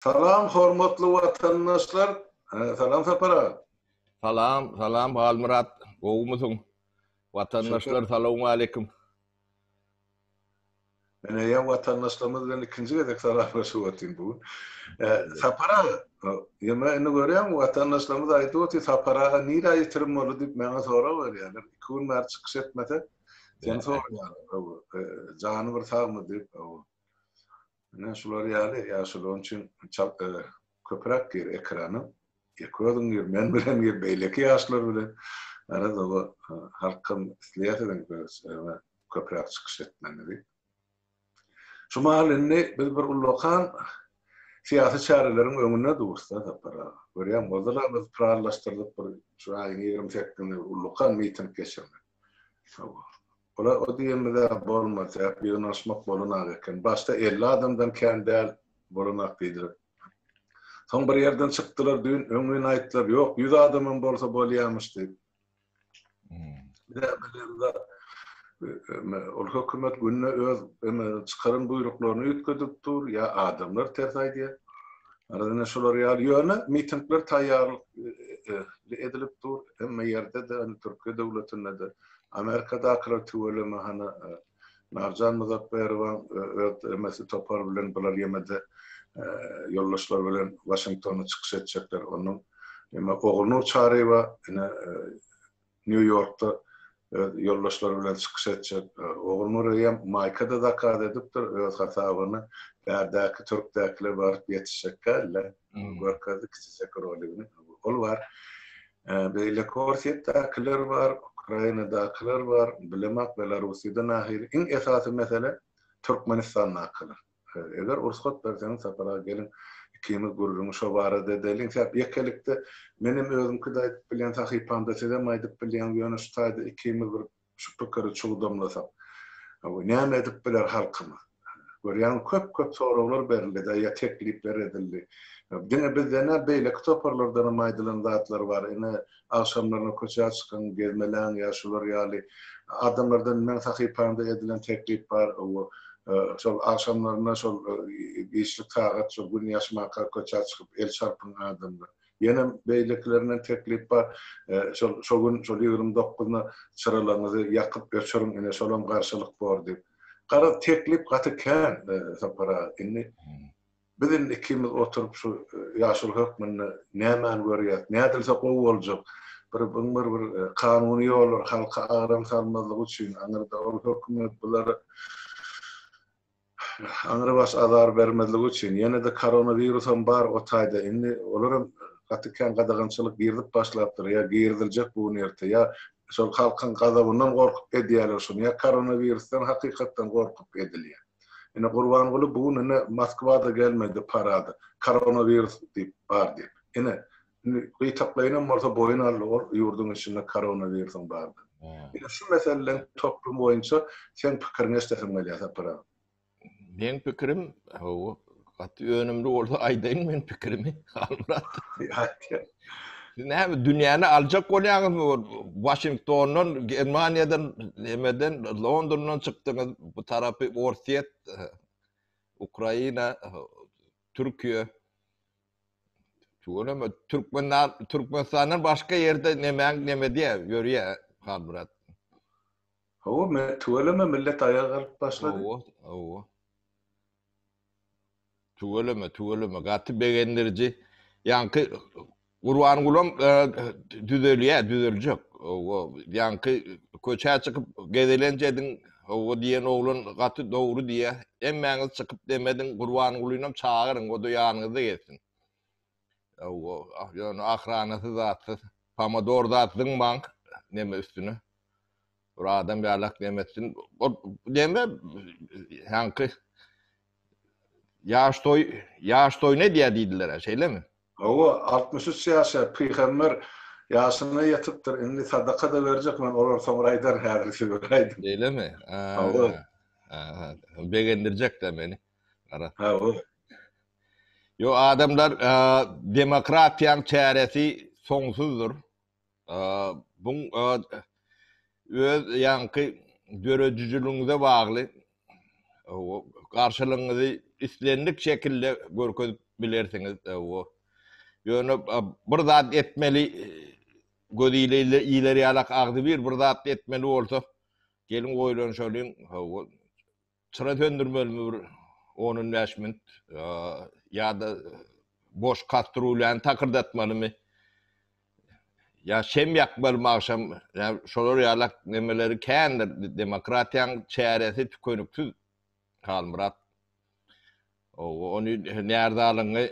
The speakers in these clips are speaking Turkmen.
Salam hormatly watandaşlar. Salam Sapar aga. Salam, salam Halmyrat. Gowumysyň? Watandaşlar salowmaleýkim. Men eýýäm watandaşlarymyz bilen ikinji gezek salamlaşyp otyryn bu gün. Sapar aga, ýöne indi görýäňmi watandaşlarymyz aýdyp otyr, Sapar aga nirä ýitirim boldy diýip maňa sorag berýärler. Iki gün bäri çykyş etmese, seni soraýarlar. Jany bir sagmy diýip. Ine şular ýaly ýaşuly üçin çalt köpräk gir ekrana. Ýeke özüň gir, men bilen gir, beýleki ýaşlar bilen. Garaz oba halkam isleýär siziň köpräk çykyş etmegiňizi. Şu mahal indi biz bir ullakan syýasy çäreleriň öňünde durus-da Sapar aga. Görýäň, ozal-a biz planlaşdyrdyk bir şu aýyň 28-inde bir ullakan miting geçirmek. Olar o diýenimiz-ä bolmaz, sebäp ýygnanyşmak bolanok eken. Başda 50 adamdan kän däl bolanok diýdiler. Soň bir ýerden çykdylar, düýn, öňňin aýtdylar, ýok, 100 adamam bolsa bolýamyş diýip. Biz-ä bilemzok. Ol hökümet günde öz çykaran buýruklaryny üýtgedip dur, ýa adamlar ters aýdýar. Garaz ine şular ýaly. Ýöne mitingler taýýarlyk edilip dur. Hemme ýerde-de, indi Türkiýe döwletinde-de, Amerikadakylar tüweleme hany Narjan Muzapberowaň öz emesi topary bilen bular ýene-de ýoldaşlar bilen Waşingtonda çykyş etjekler. Onuň eme Ogulnur Çaryýewa ine Nýu-Ýorkda öz ýoldaşlary bilen çykyş etjek. Ogulnur eýýäm maýka-da zakaz edipdir öz hasabyna. Bärdäki türkdäkiler baryp ýetişjekkä-le. Görkezdi kiçijek roligini. Ol bar. Beýleki Orsýetdäkiler bar, Ukrainadakylar bar, bilemok Belarussiýada nähili. Iň esasy mesele Türkmenistandakylar. Eger rugsat berseňiz Sapar aga geliň ikimiz gürrüňi şo barada edeliň. Sebäp ýekelikde menem özümki-de aýdyp bilýän sahypamda sizem aýdyp bilýäňiz ýöne şu taýda ikimiz bir şu pikiri çugdamlasak. Näme edip biler halkymyz? Görýäňmi köp-köp soraglar berildi-de ýa teklipler edildi. Diňe bizden däl beýleki toparlardan hem aýdylan zatlar bar. Ine agşamlaryna köçä çykyň, gezmeläň ýa şular ýaly. Adamlardan meň sahypamda edilen teklip bar. Şol agşamlaryna şol giçlik sagat şol gün ýaşmaka köçä çykyp el çarpyň adamlar. Ýene beýlekilerinden teklip bar. Şol şo gün şol 29-na çyralaryňyzy ýakyp öçüriň ine şolam garşylyk bor diýip. Garaz teklip gaty kän Sapar aga. Indi biz indi ikimiz oturyp şu ýaşuly hökmünde nämäni görýäs, nädilse gowy boljak. Bir bir bir kanuny ýollar halka agram salmazlyk üçin aňyrda ol hökümet bulara Aňrybaş azar bermezligi üçin, ýene-de koronawirusam bar o taýda, indi olaram gaty kän gadagançylyk girizip başlapdyr, ýa giriziljek bu gün erte, ýa şol halkyň gazabyndan gorkup edýärler şuny, ýa koronawirusdan hakykatdan gorkup edilýär. Ine Gurbanguly bu gün ine Moskwada gelmedi parada, koronawirus diýip bar diýip. Ine, indi gytaklaýynam bolsa boýun aldy ol ýurduň içinde koronawirusyň bardygyny. Ine şu meseleleriň toplumy boýunça seň pikiriňi eşdesim gelýär Sapar aga. Meň pikirim, hawa, gaty önümli bolsa aýdaýyn men pikirimi, Halmyrat. Aýt. Siz näme dünýäni aljak bolýaňyzmy? Waşingtondan, Germaniýadan, nemeden, Londondan çykdyňyz, bu tarapy Orsýet, Ukraina, Türkiýe. Tüweleme Türkmenler Türkmenistandan başga ýerde nemäň neme diýä ýörýä Halmyrat. Hawa, me tüweleme millet aýaga galyp başlady. Hawa, hawa. Tüweleme, tüweleme gaty begendiriji. Ýaňky Gurbangulam e, düzelýä, düzeljek. Hawa, ýaňky köçä çykyp gezelenç ediň, hawa diýen oglan gaty dogry diýä. Hemmäňiz çykyp demediň, Gurbangulynam çagyryň, o-da ýanyňyzda gezsin. Hawa, ýöne ahranasy zatsyz, pomidor zat zyňmaň neme üstüne. Bir adam ýalak neme etsin. O neme ýaňky ýaş toý, ýaş toý ne diýä diýdiler, şeýlemi? Hawa, 63 ýaşa, pygamber ýaşyna ýetipdir, indi sadaka-da berjek, men olary soňra aýdaryn, häzir siz bir aýdyň. Şeýlemi? Hawa. Aha, begendirjek-dä meni. Gara. Hawa. Ýok, adamlar, demokratiýaň çäresi soňsuzdyr. Buň öz ýaňky döredijiligiňize bagly garşylygyňyzy islendik şekilde görkezip. bilersiňiz. Ýöne bir zat etmeli, göz ile iler ýalak agzybir bir zat etmeli bolsa, geliň oýlanyşalyň. Hawa, çyra söndürmelimi bir on-on bäş minut ýa-da boş kastrulýany takyrdatmalymy? Ýa şem ýakmalymy agşam? Ýa şolar ýalak nemeleri kändir. Demokratiýaň çäresi tükeniksiz Halmyrat. Ony närzalygyňy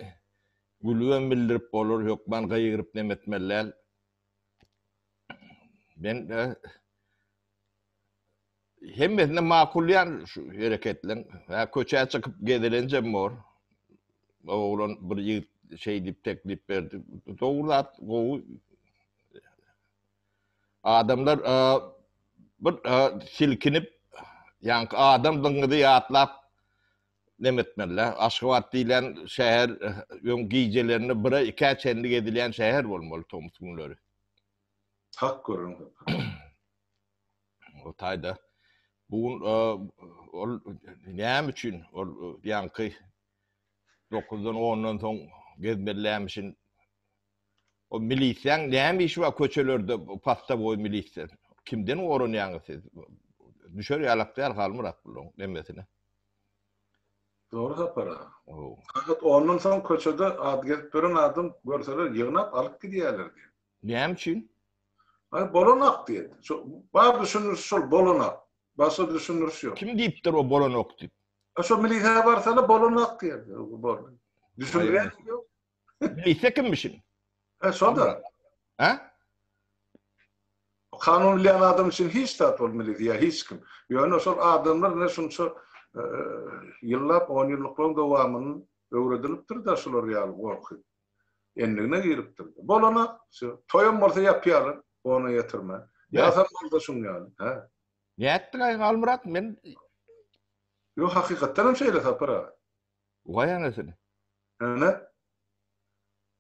gülübem bildirip bolar, hökman gygyryp neme etmeli däl. Men hemmesine makullaýan şu hereketleň. Hä köçä çykyp gezelenjem bor. Oglan bir ýigit şeý diýip teklip berdi. Dogry zat, gowy. Adamlar bir silkinip, ýaňky adamdygyňyzy ýatlap neme etmeli. Aşgabat diýlen şäher öň gijelerine bire, ikä çenli gezilýän şäher bolmaly tomus günleri. Hak gürrüň. O taýda bu gün ol näme üçin ol ýaňky dokuzdan ondan soň gezmelilämişin O milisiýaň näme işi bar köçelerde postowoý milisiýa? Kimden goranýaňyz siz? Düşer ýalak däl Halmyrat bulaň nemesine. Dogry Sapar aga. Sagat ondan soň köçede at gezip ýören adam görseler ýygnap alyp gidýärler diýen. Näme üçin? Aý bolanok diýen. Şo bar düşündiriş şol bolanok. Başga düşündiriş ýok. Kim diýipdir o bolanok diýip? A şo milisiýa barsana bolanok diýen. Düşündirýän ýok. Milisiýa kimmişin? He, şo-da. He? Kanun bilýän adam üçin hiç zat ol milisiýa, hiç kim. Ýöne şol adamlar ine şunça ýyllap, onýyllyklaryň dowamyny öwredilipdir-de şular ýaly gorky. Endigine giripdir. Bolana, şo, toýam bolsa ýapýarlar, ona ýetirmän. Ýasam bolsa şuň ýaly, he. Nätdiň-aý Halmyrat, men Ýok, hakykatdan hem şeýle Sapar aga. Waý anasyny. Näme?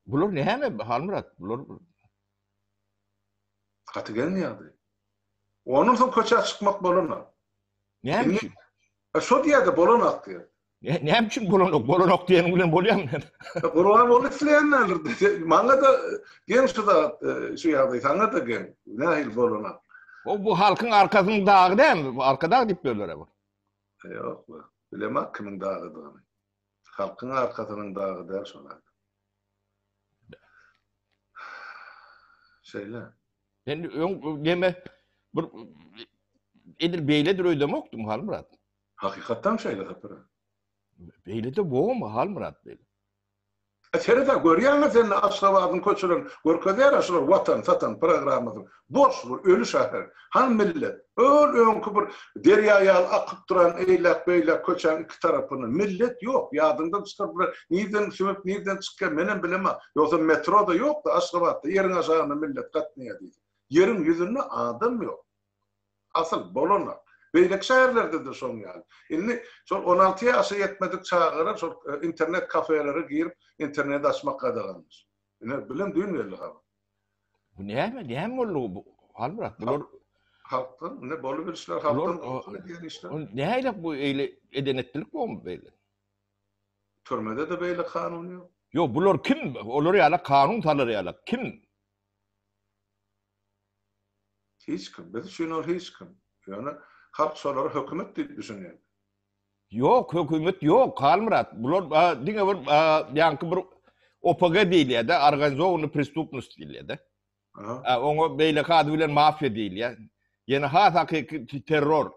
Bular näme Halmyrat? Bular Gaty geň ýagdaý. Ondan soň köçä çykmak bolanok. Näme üçin? E, şo diýýär-de bolanok diýýär. Näme üçin bolanok? Bolanok diýeniň bilen bolýarmy? E, Gurban ol isleýänlerdir. Maňa-da geň şu zat, e, şu ýagdaý saňa-da geň. Nähili bolanok? O bu halkyň arkasynyň dagy dälmi? Bu arkadag diýip ýörler bu. Ýok, bilemok kimiň dagydygyny. Halkyň arkasynyň dagy däl şol adam. Şeýle. Men öň neme bir edil beýledir öýdemokdym Halmyrat. Hakykatdan şeýle Sapar. Beýle-de bolma Halmyrat beýle. Seret-ä görýäňä sen Aşgabadyň köçelerini görkezýär-ä şular watan satan programmasyny. Boş bir öli şäher. Hany millet? Öl öňki bir derýa ýaly akyp duran eýläk-beýläk köçäň iki tarapyny. Millet ýok. Ýadyňdan çykar bular nirden sümüp nirden çykýar menem bilemok. Ýogsa metro-da ýok-da Aşgabatda ýeriň aşagynda millet gatnaýar diýse. Ýeriň ýüzünde adam ýok. Asyl, bolanok. Beýleki şäherlerde-de şoň ýaly. Indi şol 16 ýaşa ýetmedik çagalar şol internet kafelere girip, internet açmak gadaganmyş. Ine, bilen düýn geldi habar. Bu näme, näme boldy bu? Halmyrat, bular halkdan, ine bolubilişler halkdan edýän işler. Nähili bu eýle eden etdilik bolmy beýle? Türmede-de beýle kanun ýok. Ýok, bular kim? Olar ýaly kanun salar ýaly kim? Hiç kim. Biz üçin ol hiç kim. Ýöne halk şolara hökümet diýip düşünýär. Ýok, hökümet ýok, Halmyrat. Bular diňe bir ýaňky bir OPG diýilýär-de, organizowanyý prestupnost diýilýär-de. Oňa beýleki ady bilen mafiýa diýilýär. Ýene has hakyky terror.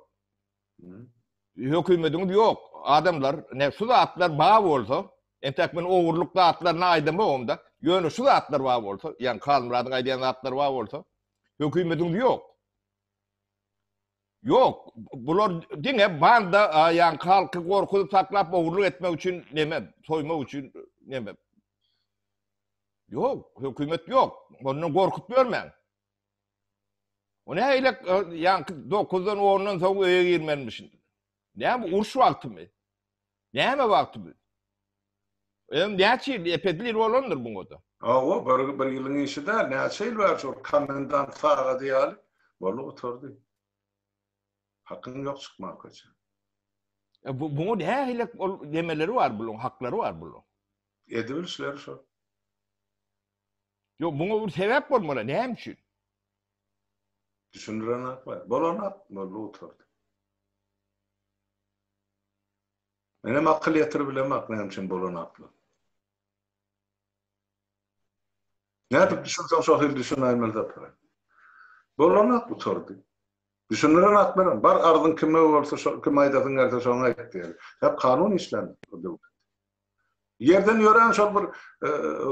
Hökümediňiz ýok. Adamlar, ne şu zatlar bar bolsa, entek men ogurlyk zatlaryny aýdamogam-da, ýöne şu zatlar bar bolsa, ýagny Halmyradyň aýdýan zatlary bar bolsa, hökümediňiz ýok. Ýok. Bular diňe banda, ýagny halky gorkuzyp saklap ogurlyk etmek üçin neme, soýmak üçin neme. Ýok, hökümet ýok. Ondan gorkup ýörmäň. O nähili ýaňky dokuzdan ondan soň öýe girmelimişin. Näme uruş wagtymy? Näme wagty bu? Öm näçe ýyl, epesli ýyl bolandyr muňa-da. Hawa, bir, bir ýylyň işi däl, näçe ýyl bäri şol komendant sagady ýaly boldy gutardy. Hakyň ýok çykmaga köçä. E, bu, buňa nähili ol nemeleri bar buluň, haklary bar buluň. Edibilişleri şol. Ýok, muňa bir sebäp bolmaly, näme üçin? Düşündirenoklar. Bolanok, boldy gutardy. Menem akyl ýetirip bilemok näme üçin bolanoklar. Nädip düşünseň şo hili düşünäýmeli Sapar. Bolanok gutardy. Düşündiren akmerin. Bar arzyň kime bolsa şo kime aýdasyň gelse şoňa aýt diýeli. Sebäp kanun işlänok bu döwletde. Ýerden ýörän şol bir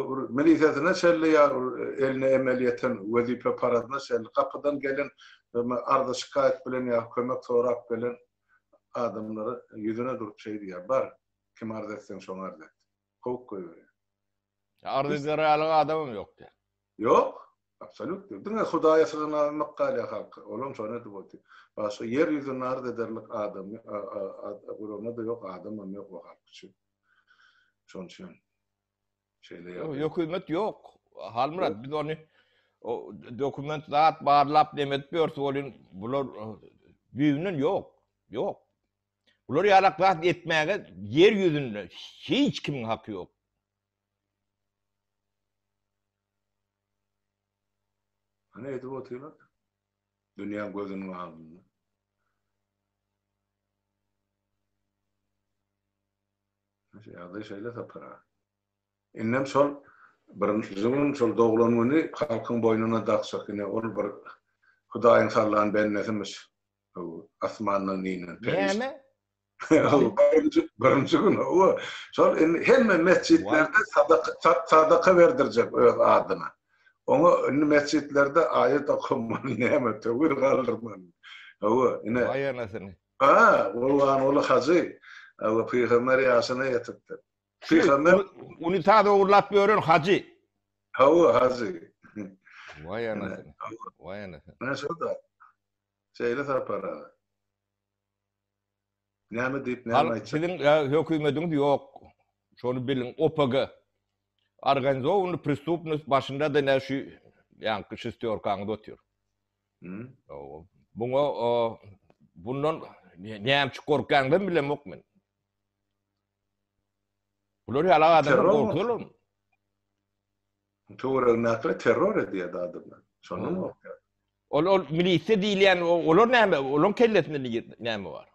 bir milisesine çenli ýa bir eline emel ýeten wezipe parazyna çenli gapydan gelen arza şikaýat bilen ýa kömek sorap gelen adamlara ýüzüne durup şeý diýýär, bar, kime arz etseň şoňa arz et. Kowup goýberýär. Arz eder ýaly adamam ýok diýýär. Ýok. Absolýut ýok. Diňe Hudaýa sygynmak galýar halka. Olam şony edip otyr. Başga ýer ýüzünde arz ederlik adam, gurama-da ýok, adamam ýok o halk üçin. Şonuň üçin şeýle ýagdaý. Ýok, hökümet ýok. Halmyrat, biz ony dokument zat barlap neme edip ýörüs welin, bular düýbünden ýok. Ýok. Bular ýalak zat etmäge ýer ýüzünde hiç kimiň haky ýok. Hany edip otyrlar. Dünýäň gözüniň alnynda. Ýagdaý şeýle Sapar aga. Indem şol birinji gün şol doglan güni halkyň boýnuna dakjak ine ol bir Hudaýyň sallan bendesimiş. Asmandan inen perişde. Näme? Birinji, birinji gün hawa. Şol indi hemme mesjitlerde sadaka sadaka berdirjek öz adyna. Oňa indi mesjitlerde aýat okamaly, näme töwir galdyrmaly. Hawa, ine. Waý anasyny. Ha, Gurbanguly hajy, hawa, pygamber ýaşyna ýetipdir. Pygamber Unitaz ogurlap ýören hajy. Hawa, hajy. Waý anasyny. Waý anasyny. Ine şo-da. Şeýle Sapar aga. Näme diýip, näme Halk aýtjak? siziň hökümediňiz ýok. Şony biliň. OPG. Organizowanyý prestupnost başynda-da ine şu ýaňky şestýorkaňyz otyr. Muňa bundan näme üçin gorkýanyňyzam bilemok men. Bular ýaly adamlar gorkuzalarmy? Töweregindäkiler terror edýär adamlar. Şondan gorkýar. Ol ol milisiýa diýilýän olar näme? Olaryň kellesinde näme bar?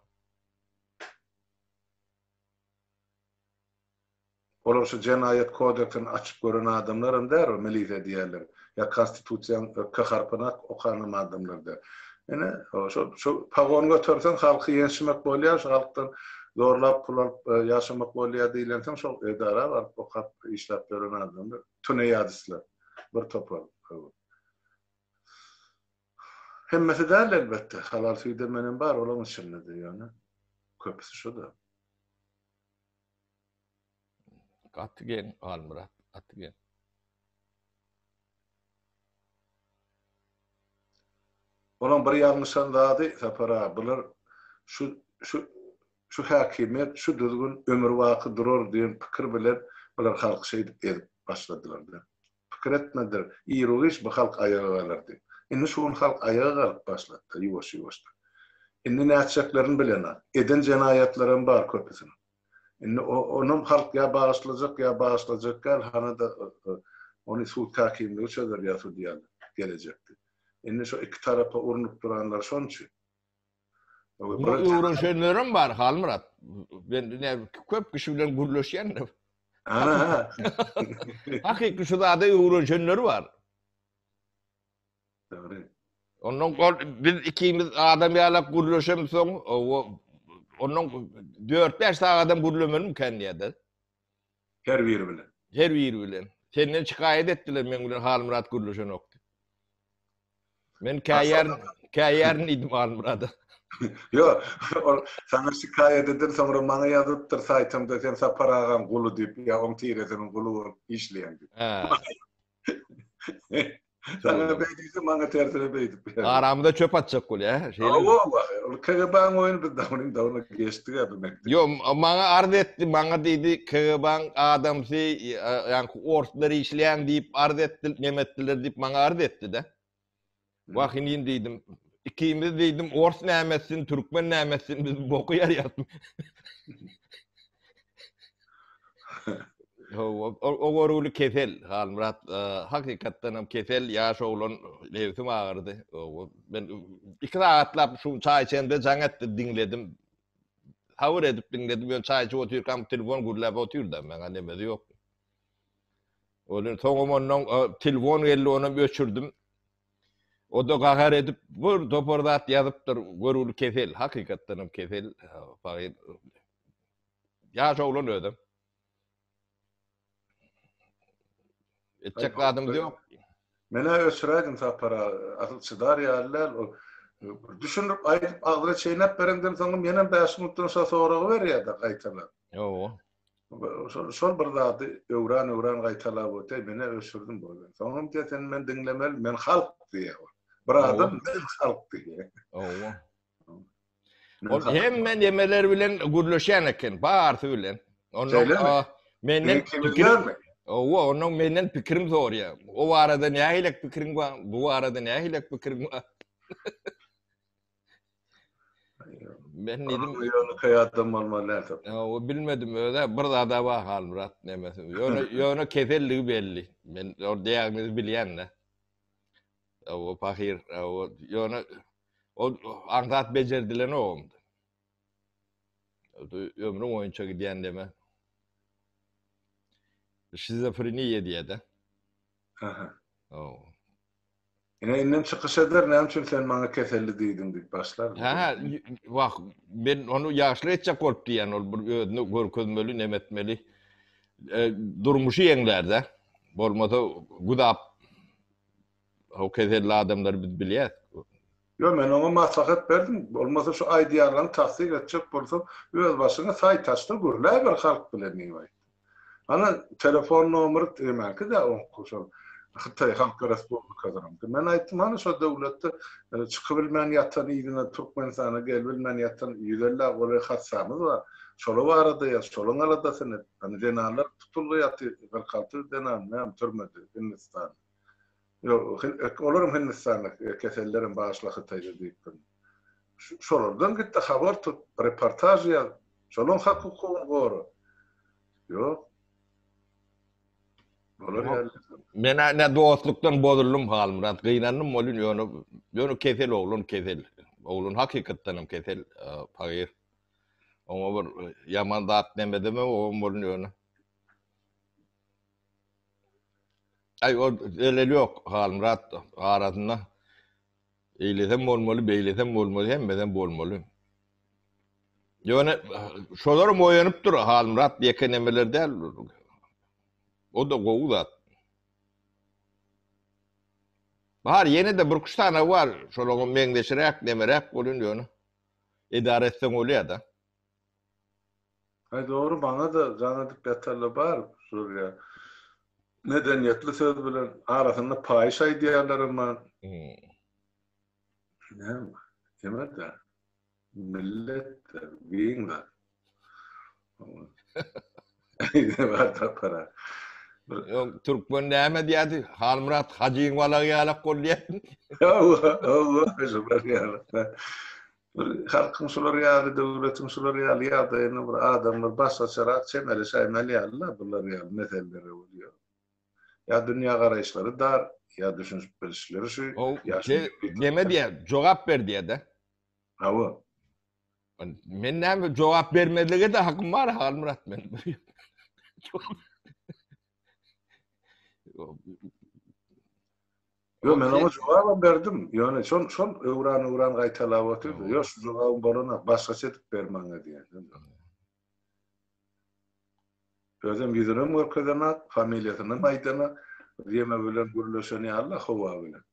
Olar şu jenaýat kodeksini açyp gören adamlar hem däl, milisiýa diýýärler. Ýa konstitusiýanyň K harpyny okan hem adamlar däl. Ine, şo şo pagon göterseň halky ýençmek bolýar, şu halkdan zorlap pul alyp ýaşamak bolýar diýlensoň şol edara baryp okap işläp ýören adamlar, tuneýadistler bir topar. Hemmesi däl elbetde, halal süýt emenem bar olaň içinde-de ýöne köpüsi şo-da. Gaty geň Halmyrat, gaty geň. Olaň bir ýalňyşan zady Sapar aga, bular şu şu şu häkimiýet, şu düzgün ömürbaky durar diýen pikir bilen bular halky şeýdip ezip başladylar-da. Pikir etmediler, iru-giç bu halk aýaga galar diýip. Indi şu gün halk aýaga galyp başlady-da, ýuwaş-ýuwaşdan. Indi nätjeklerini bilenok. Eden jenaýatlaram bar köpüsiniň. Indi onam halk ýa bagyşlajak, ýa bagyşlajak däl, hany-da ony sud häkimligi çözer ýa sudýalar gelejekde. Indi şo iki tarapa urnup duranlar şonuň üçin. Muňa öwrenşenlerem bar Halmyrat. Men köp kişi bilen gürleşýän. Hakyky şu zada öwrenşenleri bar. Dogry. Ondan gol biz ikimiz adam ýalak gürleşemsoň, ondan 4-5 sagadam gürlemelim kän diýýärdi. Her biri bilen. Her biri bilen. Senden şikaýat etdiler meň bilen Halmyrat gürleşenok diýip. Men käýärin, käýärin diýdim Halmyrada. Ýok, ol saňa şikaýat eden soňra maňa ýazypdyr saýtymda sen Sapar agaň guly diýip, ýa oň tiresiniň guly bolup işleýäň diýip. Saňa beý diýse, maňa tersine beýdip. Aramyza çöp atjak bolýar, hä? Şeýle. Hawa, ol KGB-niň oýny biz dawnyň dawna geçdik-ä bu mekdep. Ýok, maňa arz etdi, maňa diýdi, KGB-niň adamsy, ýaňky orslar işleýän diýip arz etdi, neme etdiler diýip maňa arz etdi-de. Wah, inim diýdim, ikimiz diýdim, ors näme etsin, türkmen näme etsin, biz boky ýarýas. Hawa, o görgüli kesel, Halmyrat, hakykatdan hem kesel, ýaş oglan, nebsim agyrdy. Men iki sagatlap şu çaý içende jaň etdi, diňledim. Sabyr edip diňledim, ýöne çaý içip otyrkam telefon gürläp otyrdy, maňa nemesi ýok. Onuň soňam ondan telefon geldi, onam öçürdim. O-da gahar edip bir topar zat ýazypdyr, görgüli kesel, hakykatdan hem kesel, pahyr. Ýaş oglan özem. Etjek zadymyz ýok. Men-ä öçüräýdim Sapar aga, asyl çydar ýaly däl ol. Düşündirip aýdyp agzyna çeýnäp bereňden soňam ýenem bäş minutdan şo soragy berýär-de gaýtalap. Ýowa. Şol şol bir zady öwran-öwran gaýtalap otyr, men-ä öçürdim bolýar. Soňam diýýär, sen meni diňlemeli, men halk diýýär ol. Bir adam men halk diýýär. Hawa. Ol hemme nemeler bilen gürleşýän eken, barsy bilen. Ondan menden pikirim, Owa, ondan menden pikirim sorýar. O barada nähili pikiriň bar? Bu barada nähili pikiriň bar? Men dedim, ýöne adam bolmaly näse. O bilmedim öze bir zada bar Halmyrat nemesi. Ýöne ýöne keselligi belli. Men o diagnozy bilýän-de. O pahyr, o ýöne O aňsat bejerdilen ogumdy. Ömrüň boýunça gidýän deme. Şizofreniýa diýýär-de. Aha. O. Ine indem çykyş eder, näme üçin sen maňa keselli diýdiň diýip başlar. Ha, wah, men ony ýagşylyk etjek bolup diýýän, ol bir özüni görkezmeli, neme etmeli. E, durmuşy ýeňlär-de. Bolmasa güzap O keselli adamlary biz bilýäs. Ýok, men oňa maslahat berdim, bolmasa şu aýdýanlaryňy tassyk etjek bolsaň, öz başyňa saýt aç-da gürläber halk bilen diýip aýtdym. Ana, telefon nomeri nemäňki-dä oňky şol Hytaý Halk Respublikasynyňky. Men aýtdym, hany şo döwletde çykybilmän ýatan yzyna Türkmenistana gelibilmän ýatan ýüz ellä golaý hassamyz bar. Şolar barada ýaz, şolaň aladasyny et. Hany zenanlar tutulgy ýatyr, 46 zenan näme türmede Hindistanda. Ýok, olaram Hindistanda kesellerem bagyşla Hytaýda diýipdir. Şolardan git-de habar tut, reportaž ýaz, şolaň hak-hukugyny gora. Ýok. Bolar ýaly. Men ne dostlukdan bozuldym Halmyrat, gynandym welin ýöne ýöne kesel oglan kesel. Oglan hakykatdan hem kesel, pagyr. Oňa bir ýaman zat nemedeme ogam bolun ýöne. Aý ol zeleli ýok Halmyrat arasynda eýlesem bolmaly, beýlesem bolmaly, hemmesem bolmaly. Ýöne şolaram oýanyp dur Halmyrat ýeke nemeler däl. O-da gowy zat. Bar ýene-de bir üç sany bar, şolaňam meňzeşiräk nemeräk bolýan ýöne edara etseň bolýar-da. Aý dogry maňa-da jaň edip ýatanlar bar şol ýa medeniýetli söz bilen arasynda paýyş aýdýarlaram bar. Näme eme-dä millet-de giň zat. Bar tapara. Ýok türkmen näme diýýärdi Halmyrat hajyň balagy ýalak bol diýýärdi. Hawa hawa şular ýaly. Bir halkyň şular ýaly, döwletiň şular ýaly ýagdaýyna bir adamlar başgaçarak çemeleşäýmeli ýaly-la bular ýaly meselelere bolýar. Ýa dünýägaraýyşlary dar, ýa düşünişip bilişleri şu, ýa şu. Neme diýýär, jogap ber diýýär-de. Hawa. Men näme jogap bermezlige-de hakym bar, Halmyrat men. Ýok, men oňa jogabam berdim. Ýöne şol şol öwran-öwran gaýtalap otyrdy. Ýok, şu jogabym bolanok, başgaça edip ber maňa diýen. Özem ýüzünem görkezenok, familiýasynam aýdanok. Ýeme bilen gürleşen ýaly-la howa bilen.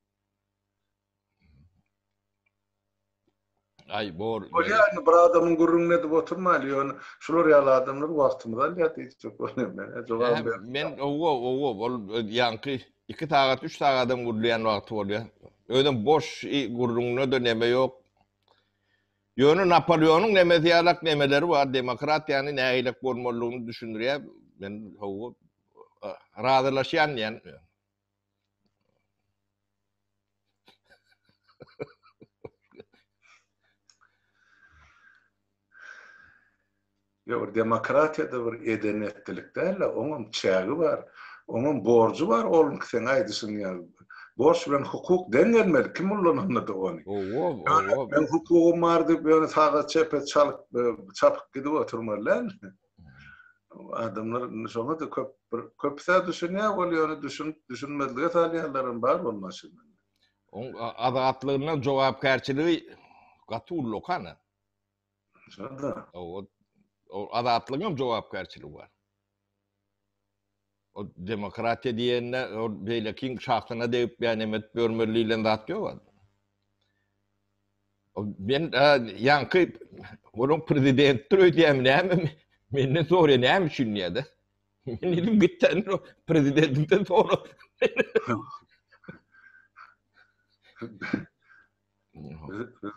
Aý bor. Bolýar indi bir adamyň gürrüňini edip oturmaýly ýöne şular ýaly adamlar wagtymyzy alýar diýjek bolýan men jogap ber. Men owa owa ol ýaňky 2 sagat 3 sagadam gürleýän wagty bolýar. Özem boş gürrüňine-de neme ýok. Ýöne Napoleonyň nemesi ýalak nemeleri bar demokratiýany nähilek bolmalydygyny düşündirýär. Men hawa razylaşýan diýen. Ýok, bir demokratiýada bir eden-etdilik däl-de, oňam çägi bar, oňam borjy bar, onuňky seň aýdyşyň ýaly. Borç bilen hukuk deň gelmeli, kim ullananda-da ony. Hawa, hawa. Meň hukugym bar diýip, ýöne saga çepe çalyp, çapyp gidip oturmaly däl. Adamlar indi şoňa-da köp bir köpüs-ä düşünýär, ol ýöne düşünip, düşünmezlige salýanlaram bar ol maşynda. Oň azatlygyndan jogapkärçiligi gaty ullakan-a. Şonda. O, o azatlygyň hem jogapkärçiligi bar. O demokratiýa diýende o beýlekiň şahsyna degip ýa neme edip ýörmeli diýlen zat ýok. O men ýaňky onuň prezidentdir öýdýän näme menden soraýar näme üçin diýýär-de. Men diýdim git sen prezidentinden sora.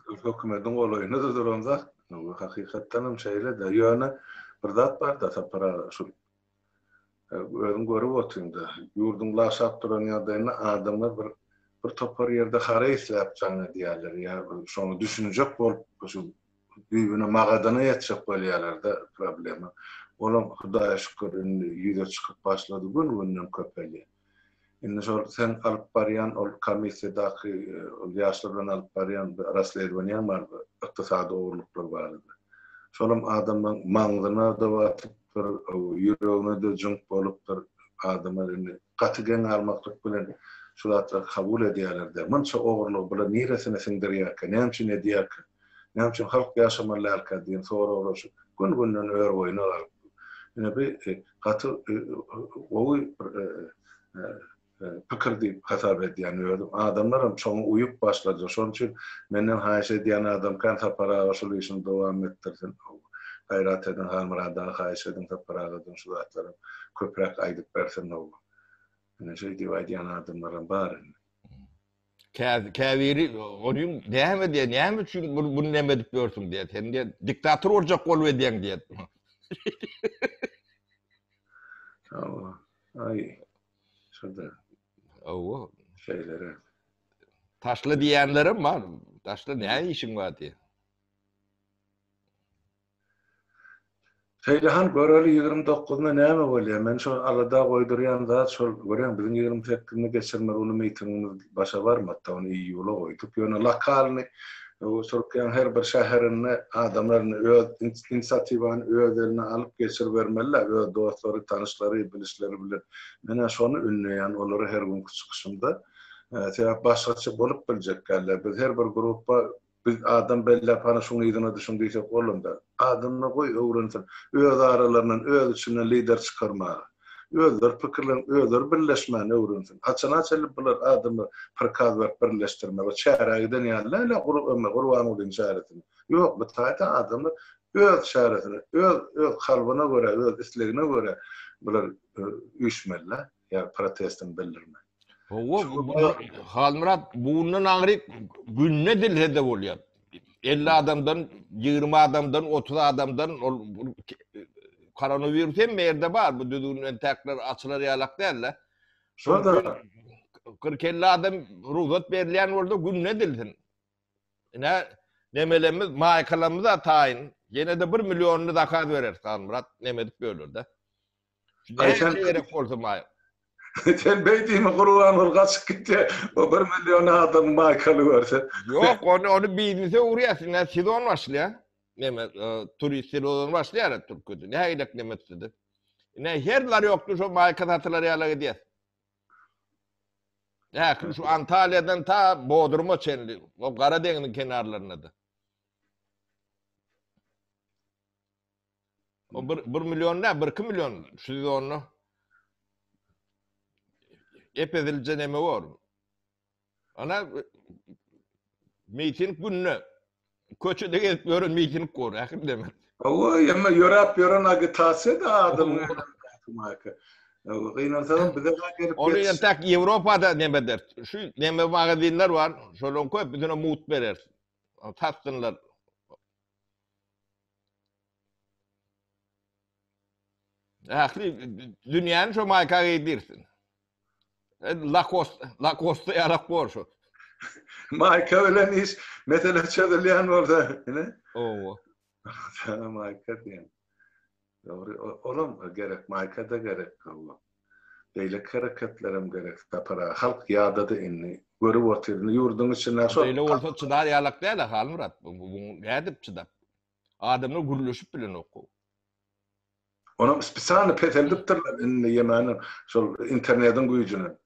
Biz hökümetiň golaýynda-da duranzak, hakykatdan hem şeýle-de. Ýöne bir zat bar-da, Sapar aga, şu özüň görüp otyň-da, ýurduň laşap duran ýagdaýynda adamlar bir bir topar ýerde haraý isläp jaň edýärler ýa şoňa düşünjek bolup, şu düýbüne, magadyna ýetjek bolýarlar-da problema. Olam Hudaýa şükür indi ýüze çykyp başlady, gün-günden köpelýär. Indi şol sen alyp barýan ol komissiýadaky ol ýaşlar bilen alyp barýan bir rasledowaniýaň bar bir ykdysady ogurlyklar barada. Şolam adamlaň maňzyna-da batypdyr, ýüregine-de jyňk bolupdyr. Adamlar indi gaty geň galmaklyk bilen şu zatlary kabul edýärler-de. Munça ogurlygy bular niresine siňdirýärkä, näme üçin edýärkä? Näme üçin halk ýaşamaly dälkä diýen soraglar şu gün-günden ör-boýuna galyp. Ine bu gaty gowy bir pikir diýip hasap edýän özüm. Adamlar hem şoňa uýup başladylar. Şonuň üçin menden haýyş edýän adam kän Sapar aga şul işini dowam etdirsin. Gaýrat ediň Halmyrat aga haýyş ediň Sapar agadan şu zatlary köpräk aýdyp bersin. Ine şeý diýip aýdýan adamlaram bar indi. Käbiri onuň näme diýýär, näme üçin bunu näme edip ýörsüň diýýär. Sen diýýär, diktator boljak bolup edýäň diýýär. Hawa. Aý. Şurada. Hawa. Şeýlere. Taşla diýenlerim bar. Taşla näme işiň bar diýýär. Şeýle han göreli 29-na näme bolýar? Men şol alada goýdurýan zat şol görýäň biziň 28-ni geçirmeli uly mitingimiz başa barmady ony iýula goýduk. Ýöne lokalny Türkiýäniň her bir şäherinde adamlar indi öz inisiatiwany öz eline alyp geçiribermeliler öz dostlary, tanyşlary, bilişleri bilen. Men-ä şony ündeýän olara her günki çykyşymda. Sebäp başgaça bolup biljek däldir. Biz her bir grupba Biz adam belläp hany şuň yzyna düşüň diýsek olam däl. Adamlar goý öwrensin. Öz aralaryndan öz içinden lider çykarmaga. Özleri pikirlenip özleri birleşmäni öwrensin. Haçana çenli bular adamlar prikaz berip birleşdirmek. O çärä giden ýaly däl-ä Gurbangulyň çäresine. Ýok bu taýda adamlar öz çäresine öz öz kalbyna görä öz islegine görä bular üýşmeli-dä. Ýa protestini bildirme. Hawa, Halmyrat bundan aňryk günde dilse-de bolýar. 50 adamdan, 20 adamdan, 30 adamdan ol koronawirus hemme ýerde bar. Bu düzgün entäkler açylar ýalak däl-de. Şo-da. 40-50 adam rugsat berilýän bolsa günde dilsin. Ine, nemelerimiz, maýkalarymyz-a taýyn. Ýene-de bir millionyny zakaz bereris, Halmyrat, neme edip böler-de. Näçe gerek bolsa maý. Sen beý diýme Gurbanguly gaçyp gitdi. O 1 million adam maýkaly görse. Ýok, ony ony biznese öwürýäs. Ine sezon başlaýar. Neme, e, turist sezony başlaýar Türkiýede. Nähilek neme etsedi. Ine her larýokda şo maýka satylar ýaly edýäs. Ähli şu Antalýadan ta Bodruma çenli, o Gara deňziň kenarlarynda-da. O bir, bir million ne? Bir iki million şu sezonda. Epezilce neme bor. Ana miting gününe köçede gezip ýören miting bor, ähli demek. Hawa, ýa ýöräp ýören agitasiýa da adamyň Gynansagam bize gelip Ony entek Ýewropada neme eder. Şu neme magazinler bar, şolaryň köpüsine mugt berer. Satsynlar. Ähli dünýäni şo maýka geýdirsin. Lakost, Lakosta ýalak bor şo. Maýka bilen iş mesele çözülýän bolsa, ine. Owa. Sana maýka diýen. Dogry, olam gerek, maýka-da gerek, hawa. Beýleki hereketlerem gerek, Sapar aga. Halk ýadady indi. Görüp otyr. Indi ýurduň içinde şol. Beýle bolsa çydar ýalak däl-ä, Halmyrat. Bu nädip çydap? Adamlar gürleşip bilenok. Onam spesialny peseldipdirler indi ýemäni şol internediň güýjüne.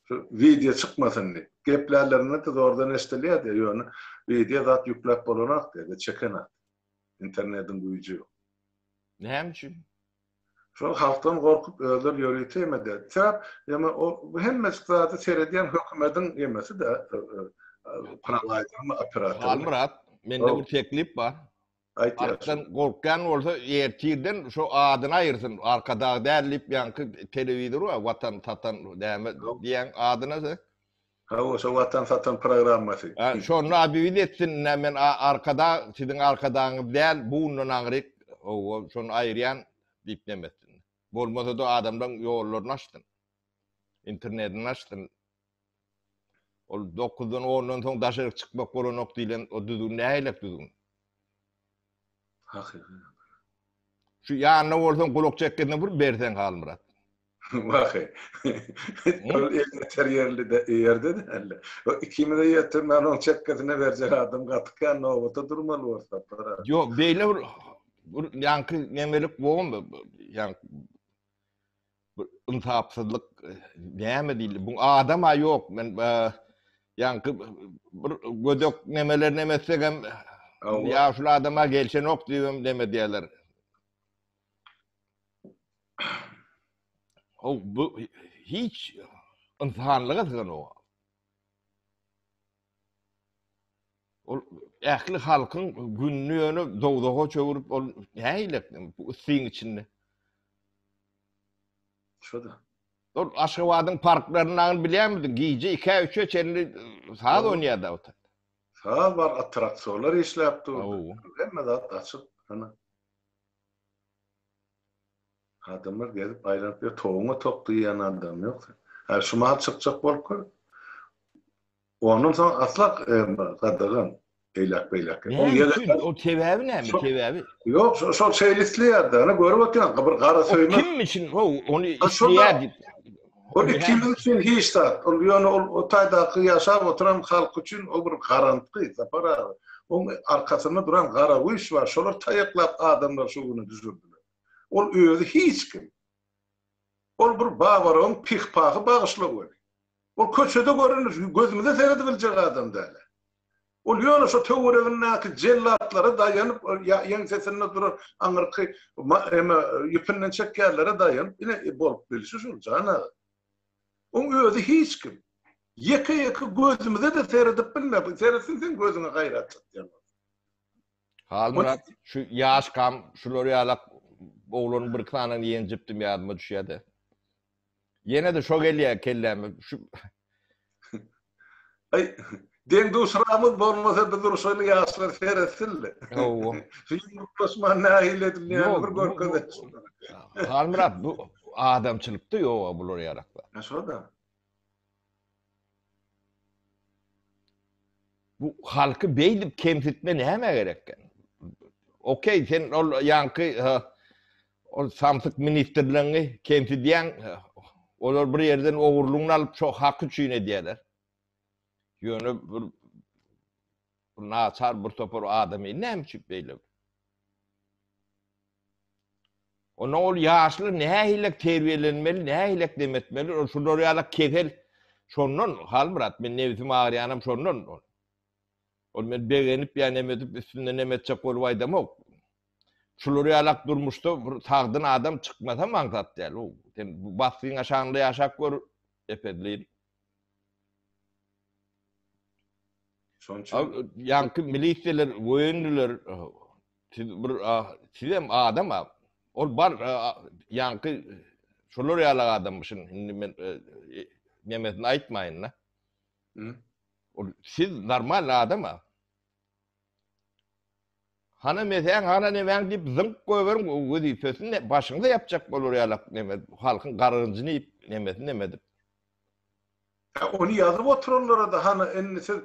Şu wideo çykmasyn diýip. Geplärlerinde-de zordan eşidilýär diýýär, ýöne wideo zat ýükläp bolanok diýýär, çekenak. Internediň güýji ýok. Näme üçin? Şol halkdan gorkup özleri ýörite ýeme edýär. Sebäp ýeme o hemmejik zady seredýän hökümediň ýemesi-de prowaýdermi operatormy. Halmyrat, mende bir teklip bar. Aýtýar. Halkdan gorkýan bolsa ertirden şo adyny aýyrsyn. Arkadag däl diýip ýaňky telewizor bar watan satan näme diýýäň adyna sen? Hawa şo watan satan programmasy. Ha şonda obýewit etsin ine men Arkadag siziň arkadagyňyz däl bu günden aňryk hawa şony aýyrýan diýip neme etsin. Bolmasa-da adamlaň ýollaryny açsyn. Internetini açsyn. Ol dokuzdan ondan soň daşaryk çykmak bolanok diýlen o düzgün nähilek düzgün? Hakyky. Şu ýanynda bolsaň gulak çekgesine bir berseň Halmyrat. Wahy. Ol elýeter ýerli de ýerde däl. O ikimize ýetirmän oň çekgesine berjek adam gaty kän nobata durmaly bor Sapar aga. Ýok beýle bir bir ýaňky nemelik bolmy? Ýaňky bir ynsapsyzlyk näme diýildi? Bu adam-a ýok. Men ýaňky bir gödek nemeler neme etsegem ýaşuly adama gelşenok diýibem neme diýerler. O bu hiç ynsanlyga syganok. Ol ähli halkyň gününi ýöne dowzaha çöwrüp ol nähili bu yssyň içinde. Şo-da. Ol Aşgabadyň parklaryndagyny bilýärmidiň? Gije 2-3-e çenli saz oýnaýardy o taýda. Saz bar, attraksionlar işläp dur. Hemme zat açyk. Hany. Adamlar gezip aýlanyp ýör, towuňa tok diýýän adam ýok. Hä, şu mahal çykjak bolup gör. Ondan soň asla gadagan eýläk-beýläk. Näme üçin? O sebäbi näme? Sebäbi? Ýok, şol şeýle isleýär-de. Ine görüp otyryn, bir gara söýmek. Kim üçin? Ho, ony isleýär diýip. Ol ikimiz üçin hiç zat. Ol ýöne ol o taýdaky ýaşap oturan halk üçin ol bir garantgy, Sapar aga. Oň arkasynda duran gara güýç bar. Şolar taýaklap adamlary şu güne düşürdiler. Ol özi hiç kim. Ol bir Babarowyň pih-pahy bagyşla weli. Ol köçede görünip, gözümize seredibiljek adam däl. Ol ýöne şo töweregindäki jellatlara daýanyp, ýeňsesinde duran aňyrky eme ýüpünden çekýänlere daýanyp, ine bolup bilşi şul, jan aga. Oň özi hiç kim. Ýeke-ýeke gözümize-de seredip bilmez. Seretsin seň gözüňe gaýrat çatýan bolsa. Halmyrat, şu ýaşkam şular ýalak oglanyň birki sanyny ýenjipdim ýadyma düşýär-de. Ýene-de şo gelýär kelläme. Şu Aý, deň-duşramyz bolmasa biz urşaly ýaşlar seretsin-le. Hawa. Şu ýumruklaşma nähili edilýänini bir görkezeli şulara. Halmyrat, bu adamçylykda ýog-a bular ýalakda. Hä, şo-da. Bu halky beýdip kemsitme nämä gerekkä? Okey, sen ol ýaňky ol samsyk ministrleňi kemsidýäň, olar bir ýerden ogurlygyny alyp şo haky üçin edýärler. Ýöne bir naçar bir topar adamy näme üçin beýle? Onda ol ýaşlar nähilek terbiýelenmeli, nähilek dem etmeli, ol şular ýalak kesel şondan Halmyrat, men nebsim agyrýanam şondan. Ol men begenip ýa neme edip üstünde neme etjek bolup aýdamok. Şular ýalak durmuşda bir sagdyn adam çykmasam aňsat däl. Sen bu basgyň aşagynda ýaşap gör epedli. Şonuň üçin Ýaňky milisiýalar, woýenniler siz bir sizem adam a. Ol bar ýaňky şolar ýaly adammyşyn. Indi men nemesini aýtmaýyn-da. Ol siz normal adam a. Hana mesäň, hana nemäň diýip zyňk goýberiň wezipesini başyňyza ýapjak bolar ýalak neme halkyň gargynjyny iýip nemesini neme edip. Ony ýazyp oturanlara-da hany indi siz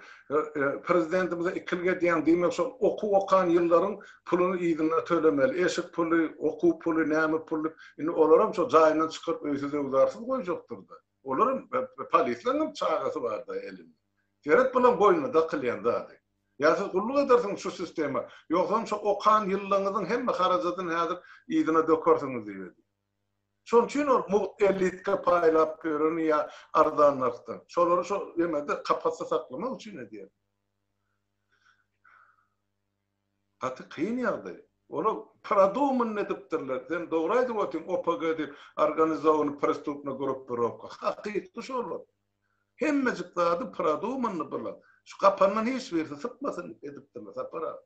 prezidentimize ikilik edýäň diýmek şol okuw okan ýyllaryň puluny yzyna tölemeli. Eşik puly, okuw puly, näme puly. Indi olaram şo jaýyndan çykaryp öýsüz-öwzarsyz goýjakdyr-da. Olaram polisleriň hem çagasy bar-da elinde. Seret bulaň boýnuna dakylýan zady. Ýa siz gulluk edersiňiz şu sistema, ýogsam şo okan ýyllaryňyzyň hemme harajadyny häzir yzyna dökersiňiz diýip edýär. Şonuň üçin ol mugt elitka paýlap ýören ýa arzan nyrhdan. Şolary şo ýemede kapasda saklamak üçin edýär. Gaty kyn ýagdaý. Olar produmanyny edipdirler. Sen dogry aýdyp otyň OPG diýip organizowany prestupna grupirowka. Hakyky şolar. Hemmejik zady produmanyny bular. Şu gapandan hiç birisi sypmasyn diýip edipdirler Sapar aga.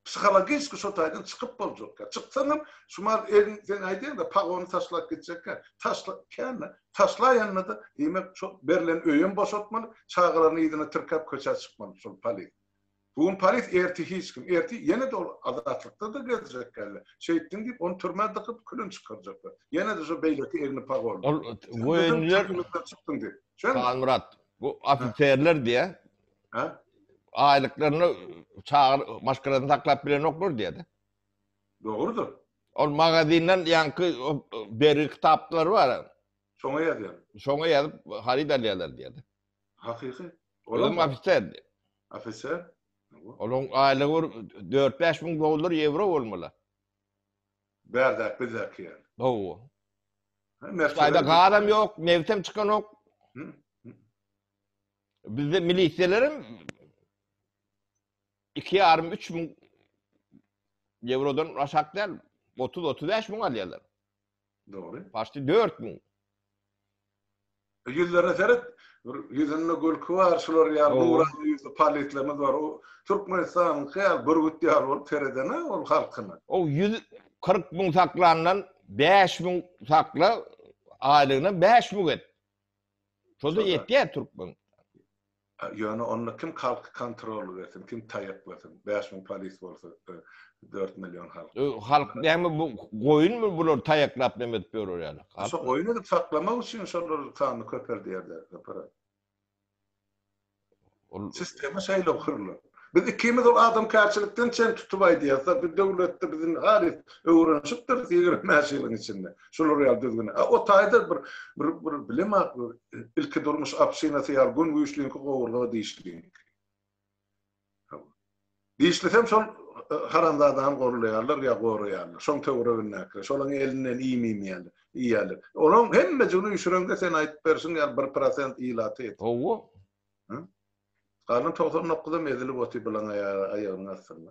Psihologiski şo taýdan çykyp boljakka. Çyksaňam şumal elin sen aýdýaňda pagony taşlap gitjekkä. Taşla kände taşlaýanda-da diýmek şo berlen öýem boşatmaly, çagalaryny yzyna tirkäp köçä çykmaly şol polis. Bu gün polis ertir hiç kim. Ertir ýene-de ol azatlykda-da gezjekkäle. Şeýtdiň diýip ony türmä dykyp külün çykarjaklar. Ýene-de şo beýleki egni pagonly. Ol goýunlar çykdyň diýip. Halmyrat bu ofiserler diýä. Ha? Aýlyklaryny çaga maşgalasyny saklap bilenoklar diýýär. Dogrudyr. Ol magazinden ýaňky bergi kitaplary bar. Şoňa ýazýar. Şoňa ýazyp haryt alýarlar diýýär. Hakyky. Olam ofiser. Ofiser. Olaň aýlygy bir 4-5 müň dollar, ýewro bolmaly. Bärdäki bizdäki ýaly. Hawa. Hytaýda gazam ýok, nebtem çykanok. Bizde milisiýalarem 2,5-3 müň ýewrodan aşak däl, 30-35 müň alýarlar. Dogry. Paşti 4 müň. Ýüzlerine seret, bir ýüzünde gülki bar, şular ýaly nurana ýüzli palitlerimiz bar. O Türkmenistanyňky ýaly bürgüt ýaly bolup seredene ol halkyna. O 140 müň saklandan 5 müň sakla, aýlygyna 5 müň et. Şonda ýetýär türkmen. Ýöne onda kim halky kontrollyk etsin, kim taýaklasyn? 5000 polis bolsa, 4 million halk. Halk näme bu goýunmy bular taýaklap neme edip ýörer ýaly? Şo goýun edip saklamak üçin şolar sanyny köpeldýärler, Sapar aga. Ol sistema şeýle gurlan. Biz ikimiz ol adamkärçilikden çen tutup aýdýarys. Bu döwletde biz indi halys öwrenişipdiris 25 ýylyň içinde. Şular ýaly düzgüne. A o taýda bir bir bir bilemok ilki durmuş obşinasy ýaly gün güýçliňki gowurga dişliňki. Dişlisem şol haramzadany gollaýarlar ýa goraýarlar. Şoň töweregindäkiler. Şolaň elinden iým iýmeýärler, iýýärler. Olaň hemmejigini üýşüreňde sen aýdyp berşiň ýaly bir prosent ilaty ýeter. Hawa. Galan 99-am ezilip otyr bulaň aýagynyň astynda.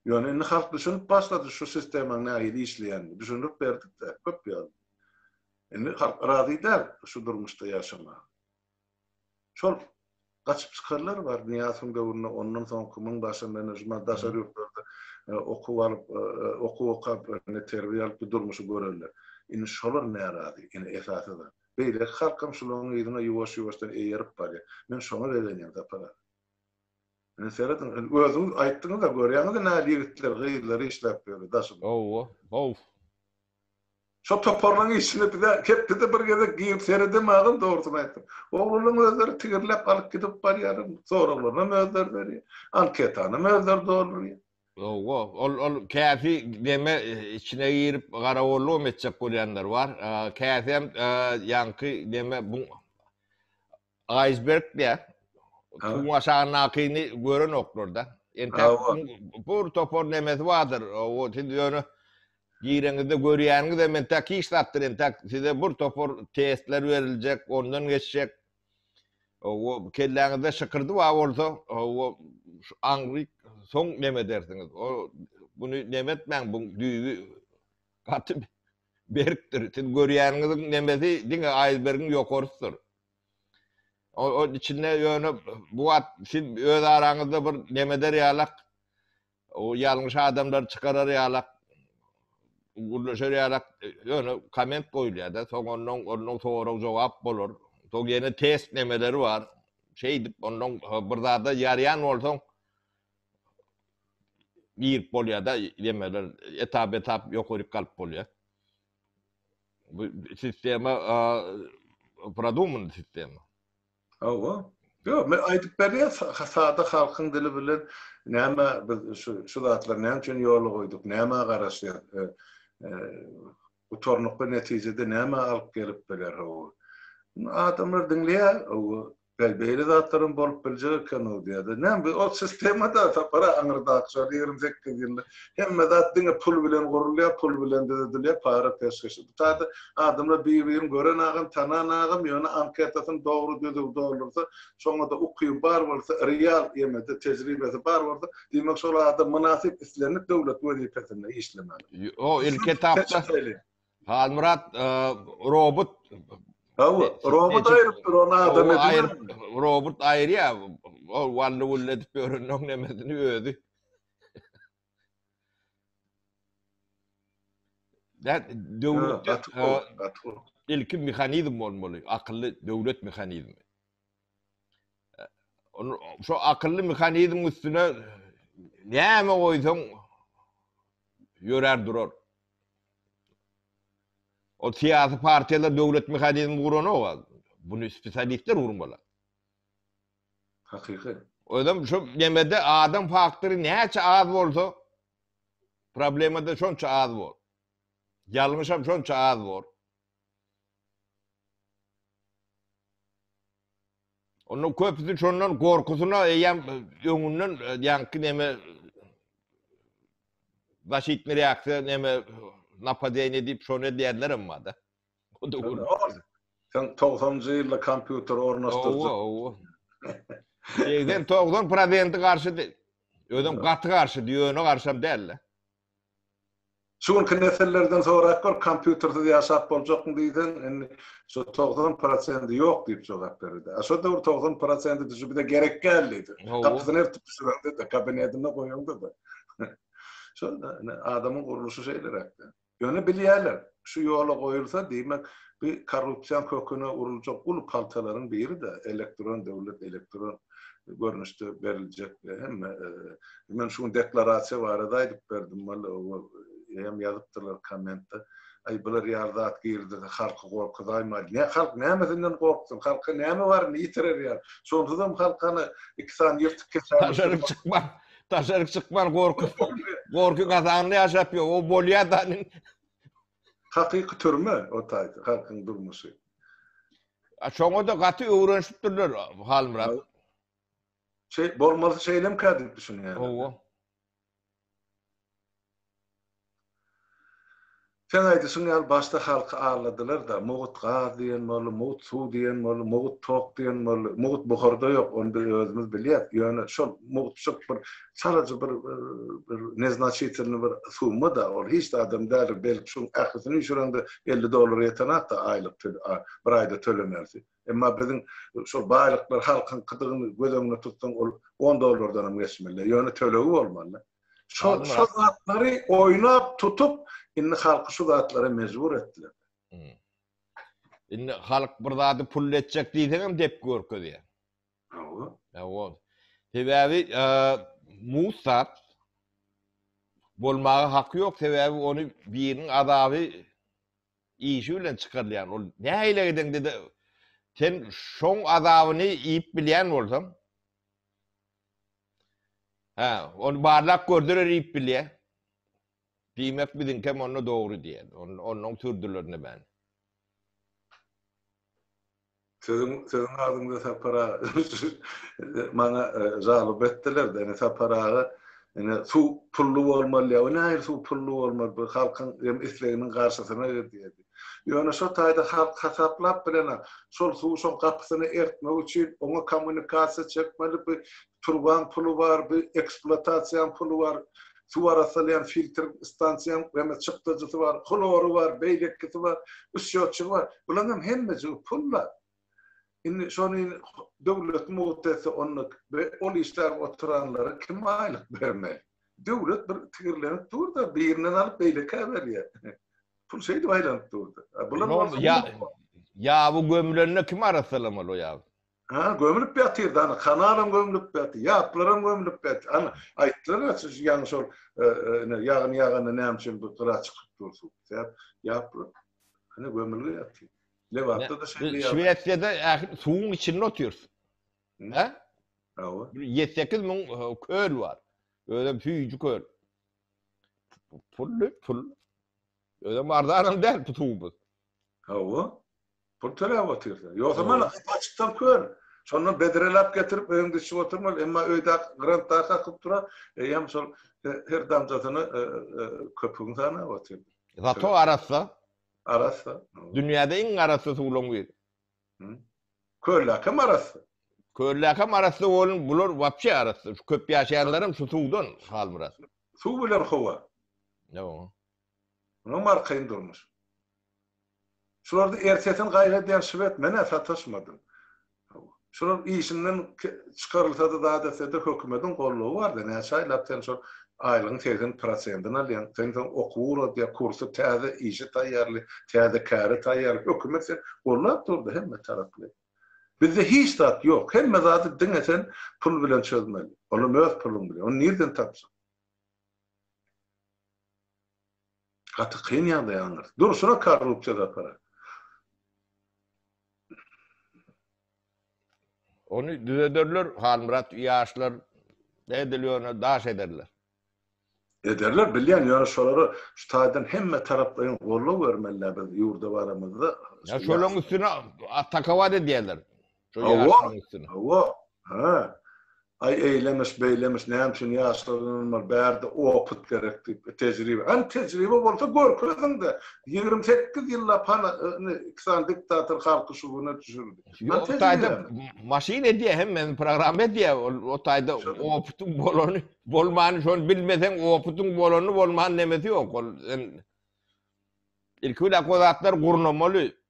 Ýöne indi halk düşünip başlady şu sistemaň nähili işleýänini. Düşündirip berdik-de, köp ýaly. Indi halk razy däl şu durmuşda ýaşamaga. Şol gaçyp çykanlar bar Nyýazowyň döwründe, ondan soňky müň başa menejment daşary ýurtlarda okuw alyp, okuw okap, indi terbiýe alyp bu durmuşy görenler. Indi şolar närazy, indi esasy zat. Beýleki halkam şularyň yzyna ýuwaş-ýuwaşdan eýerip barýar. Men şoňa begenýän Sapar aga. Indi serediň, indi özüňiz aýtdyňyz-a, görýäňiz-ä nähili ýigitler, gyzlar işläp ýör daşymyzda. Hawa, how. Şo toparlaryň içine bize hepdede bir gezek girip seredemagam dogrusyny aýtsam. Oglanlaryň özleri tigirläp alyp gidip barýarlar, soraglarynam özleri berýär, anketanam özleri doldurýar. Hawa, ol ol käsi deme içine girip garagollugam etjek bolýanlar bar. Käsem ýaňky deme bu Aýsberg diýä. Suwuň aşagyndakyny görenoklar-da. Entäk bir topar nemesi bardyr. O siz ýöne gireňizde görýäniňiz hem entäk hiç zatdyr. Entäk size bir topar testler beriljek, ondan geçjek. O kelläňizde şykyrdy bar bolsa, o aňryk soň neme edersiňiz. O buny neme etmäň, bu düýbi gaty berkdir. Siz görýäniňiziň nemesi diňe aýsbergiň ýokarysydyr. O, o içinde ýöne bu wagt siz öz araňyzda bir nemeder ýalak, o ýalňyş adamlary çykarar ýalak, gürleşer ýalak, ýöne komment goýulýar-da, soň ondan ondan sorag jogap bolar. Soň ýene test nemeleri bar. Şeýdip ondan bir zada ýarýan bolsaň girip bolýar-da, nemeler etap-etap ýokaryk galyp bolýar. Bu sistema produmany sistema. Hawa. Ýok, men aýdyp berýän sada halkyň dili bilen näme biz şu şu zatlary näme üçin ýola goýduk, nämä garaşýas, gutarnykly netijede näme alyp gelip biler, hawa. Adamlar diňleýär, hawa. Bäý, beýle zatlaram bolup biljek eken-ow diýýär-de. Näme, bu ol sistema-da, Sapar aga, aňyrdaky şol 28 ýylda hemme zat diňe pul bilen gurulýar, pul bilen düzedilýär, para-peşgeş. Bu taýda adamlar bir-birini gören agam, tanan agam, ýöne anketasyny dogry düzüw doldursa, şoňa-da ukyby bar bolsa, real ýemede tejribesi bar bolsa, diýmek şol adam mynasyp islendik döwlet wezipesinde işlemäge. O ilki etapda Halmyrat robot Hawa, robot aýrypdyr ony adam edip. Robot aýyrýar. Ol wally wully edip ýöreniniň nemesini özi. Döwlet ilki mehanizm bolmaly, akylly döwlet mehanizmi. Şu akylly mehanizmiň üstüne näme goýsaň ýörär durar. O syýasy partiýalar döwlet mehanizmi guranok. Buny spesialistler gurmaly. Hakyky. Özem şu nemede adam faktory näçe az bolsa problema da şonça az bor. Ýalňyşam şonça az bor. Onuň köpüsi şondan gorkusyna eýýäm öňünden ýaňky neme zaşitny reaksiýa neme napadeniýe diýip şony edýärlerem bar-da. O da Sen 90-njy ýylda kompýuter ornaşdyrjak. Owa, owa. 80-90 prosenti garşydy. Özem gaty garşydy, ýöne garşam däldi. Şu günki nesillerden sorap gör, kompýutersiz ýaşap boljakmy diýseň, indi şu 90 prosendi ýok diýip jogap bererdi. A şo döwür 90 prosendi düşüp bize gerek däl diýdi. Gapysyny örtüp düşüreňde-de, kabinetinde goýaňda-da. Şo adamyň gurluşy şeýleräkde. Ýöne bilýärler, şu ýola goýulsa, diýmek, bu korrupsiýaň köküne uruljak uly paltalaryň biri-de elektron döwlet, elektron görnüşde beriljek hemme men şu gün deklarasiýa barada aýdyp berdim walla hem ýazypdyrlar kommentde aý bular ýaly zat girizilse halky gorkuzaýmaly ne halk nämesinden gorksun halka näme baryny ýitirer ýaly şonsuzam halk hany iki sany ýyrtyk keçäni Daşaryk çykman daşaryk çykman gorky gorky gazanly ýaşap ýör o bolýa da Hakyky türme o taýda halkyň durmuşy. A şoňa-da gaty öwrenişipdirler Halmyrat. Şeý, bolmalysy şeýlemkä diýip düşünýärler. Hawa. Seň aýdyşyň ýaly başda halky aldadylar-da, mugt gaz diýen boldy, mugt suw diýen boldy, mugt tok diýen boldy. Mugt buharda ýok, ony biz özümiz bilýäs. Ýöne şol mugtjyk bir çalaja bir bir neznaçitelnyý bir summa-da, ol hiç zadam däldir. Belki şuň ählisini üýşüreňde 50 dollara ýetenok-da aýlyk bir aýda tölemelisi. Emma biziň şol baýlyklar halkyňkydygyny göz öňünde tutsaň, ol on dollardan hem geçmeli. Ýöne tölegi bolmaly. Şo şo zatlary oýnap tutup, indi halky şu zatlara mejbur etdiler. Indi halk bir zady pul etjek diýseňem depgi görkezýär. Hawa. Hawa. Sebäbi mugt zat bolmaga haky ýok, sebäbi ony biriniň azaby işi bilen çykarylýar. Ol nähili edeňde-de sen şoň azabyny iýip bilýän bolsaň, hä, ony barlap gördüler iýip bilýär. Diýmek biziňkem onda dogry diýen. Onnoň sürdüler nämäni. Sözüň sözüň agzyňda Sapar aga maňa žaloba etdiler-de, ine Sapar aga ine suw pully bolmaly ýa, o nähili suw pully bolmaly, bu halkyň hem isleginiň garşysyna gidýär diýip. Ýöne şo taýda halk hasaplap bilenok. Şol suwy şoň gapysyna ertmek üçin oňa kommunikasiýa çekmeli, bu turbaň puly bar, bu ekspluatasiýaň puly bar, suw arassalaýan filtr stansiýaň hem çykdajysy bar, hlory bar, beýlekisi bar, usýotçygy bar. Bularyň hem hemmejigi pul-da. Indi şony döwlet mugt etse onda ol işläp oturanlara kim aýlyk bermeli? Döwlet bir tigirlenip dur-da, birinden alyp beýlekä berýär. Pul şeýdip aýlanyp durdy. Bular bolsa Ýaby gömülende kim arassalamaly o ýaby? Ha, gömülip ýatyrdy, ana, kanalam gömülip ýatyr, ýaplaram gömülip ýatyr. Ana, aýtdylar şu ýaňy şol ine ýagyn ýaganda näme üçin bu gyra çykyp dur suw. Sebäp ýaplar ine gömülgi ýatyr. Lebapda-da şeýle ýagdaý. Şwesiýada ähli suwuň içinde otyrys. Hä? Hawa. 7-8 müň köl bar. Özem süýji köl. Pully, pul. Özem arzanam däl bu suwumyz. Hawa. Pul töläp otyrsa. Ýogsa mana açykdan köl. Şondan bedreläp getirip öýüňde içip oturmaly. Emma öýde grantdaky akyp duran, eýýäm şol her damjasyny köpügiň sanap otyr. Zato arassa. Arassa. Dünýäde iň arassa suwlaryň biri. Kölläkem arassa. Kölläkem arassa bolun, bular wapşe arassa. Şu köp ýaşaýanlaram şu suwdan, Halmyrat. Suw bilen howa. Ýo. Munuň arkaýyn durmuş. Şularda ertesini gaýgy edýän şwed men-ä sataşmadym. Şular işinden çykarylsa-da zat etse-de hökümediň goldawy bar-da, näçe aýlap sen şol aýlygyň 80 prosentini alýaň. Sen soň okuwa ugradýar, kursa täze işe taýýarly, täze käre taýýarly. Hökümet seni gollap dur-da hemme taraply. Bizde hiç zat ýok. Hemme zady diňe sen pul bilen çözmeli. Olam öz puluň bilen. Ony nirden tapjak? Gaty kyn ýagdaý aňyrsy. Durşuna korrupsiýa Sapar aga. Ony düzederler Halmyrat ýaşlar edil ýöne daş ederler. Ederler bilýän ýöne şolara şu taýdan hemme taraplaýyn goldaw bermeliler biz ýurda baramyzda. Ýa şolaň üstüne atakawat edýärler. Şo ýaşlaryň üstüne. Hawa. Ha. Aý eýlemiş, beýlemiş, näme üçin ýaşlar ynanmaz, bärde opyt gerek diýip, tejribe. Hany tejribe bolsa görkeziň-de. 28 ýyllap hany indi iki sany diktator halky şu güne düşürdi. Hany tejribe? O taýda maşyn edýär, hemmesini programma edýär. Ol o taýda opytyň bolany, bolmany şony bilmeseň, opytyň bolany, bolmany nemesi ýok. Ol sen ilki bilen o zatlary gurnamaly.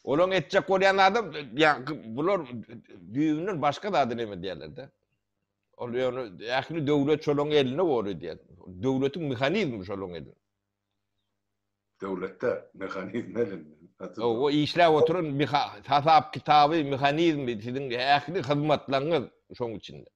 Olaň etjek bolýan zady, ýa bular düýbünden başga zady neme diýerler-de. Ol ýöne ähli döwlet şolaň elinde bor diýýär. Döwletiň mehanizmi şolaň elinde. Döwletde mehanizm elinde. O işläp oturan hasap kitaby, mehanizmi siziň ähli hyzmatlaryňyz şoň içinde.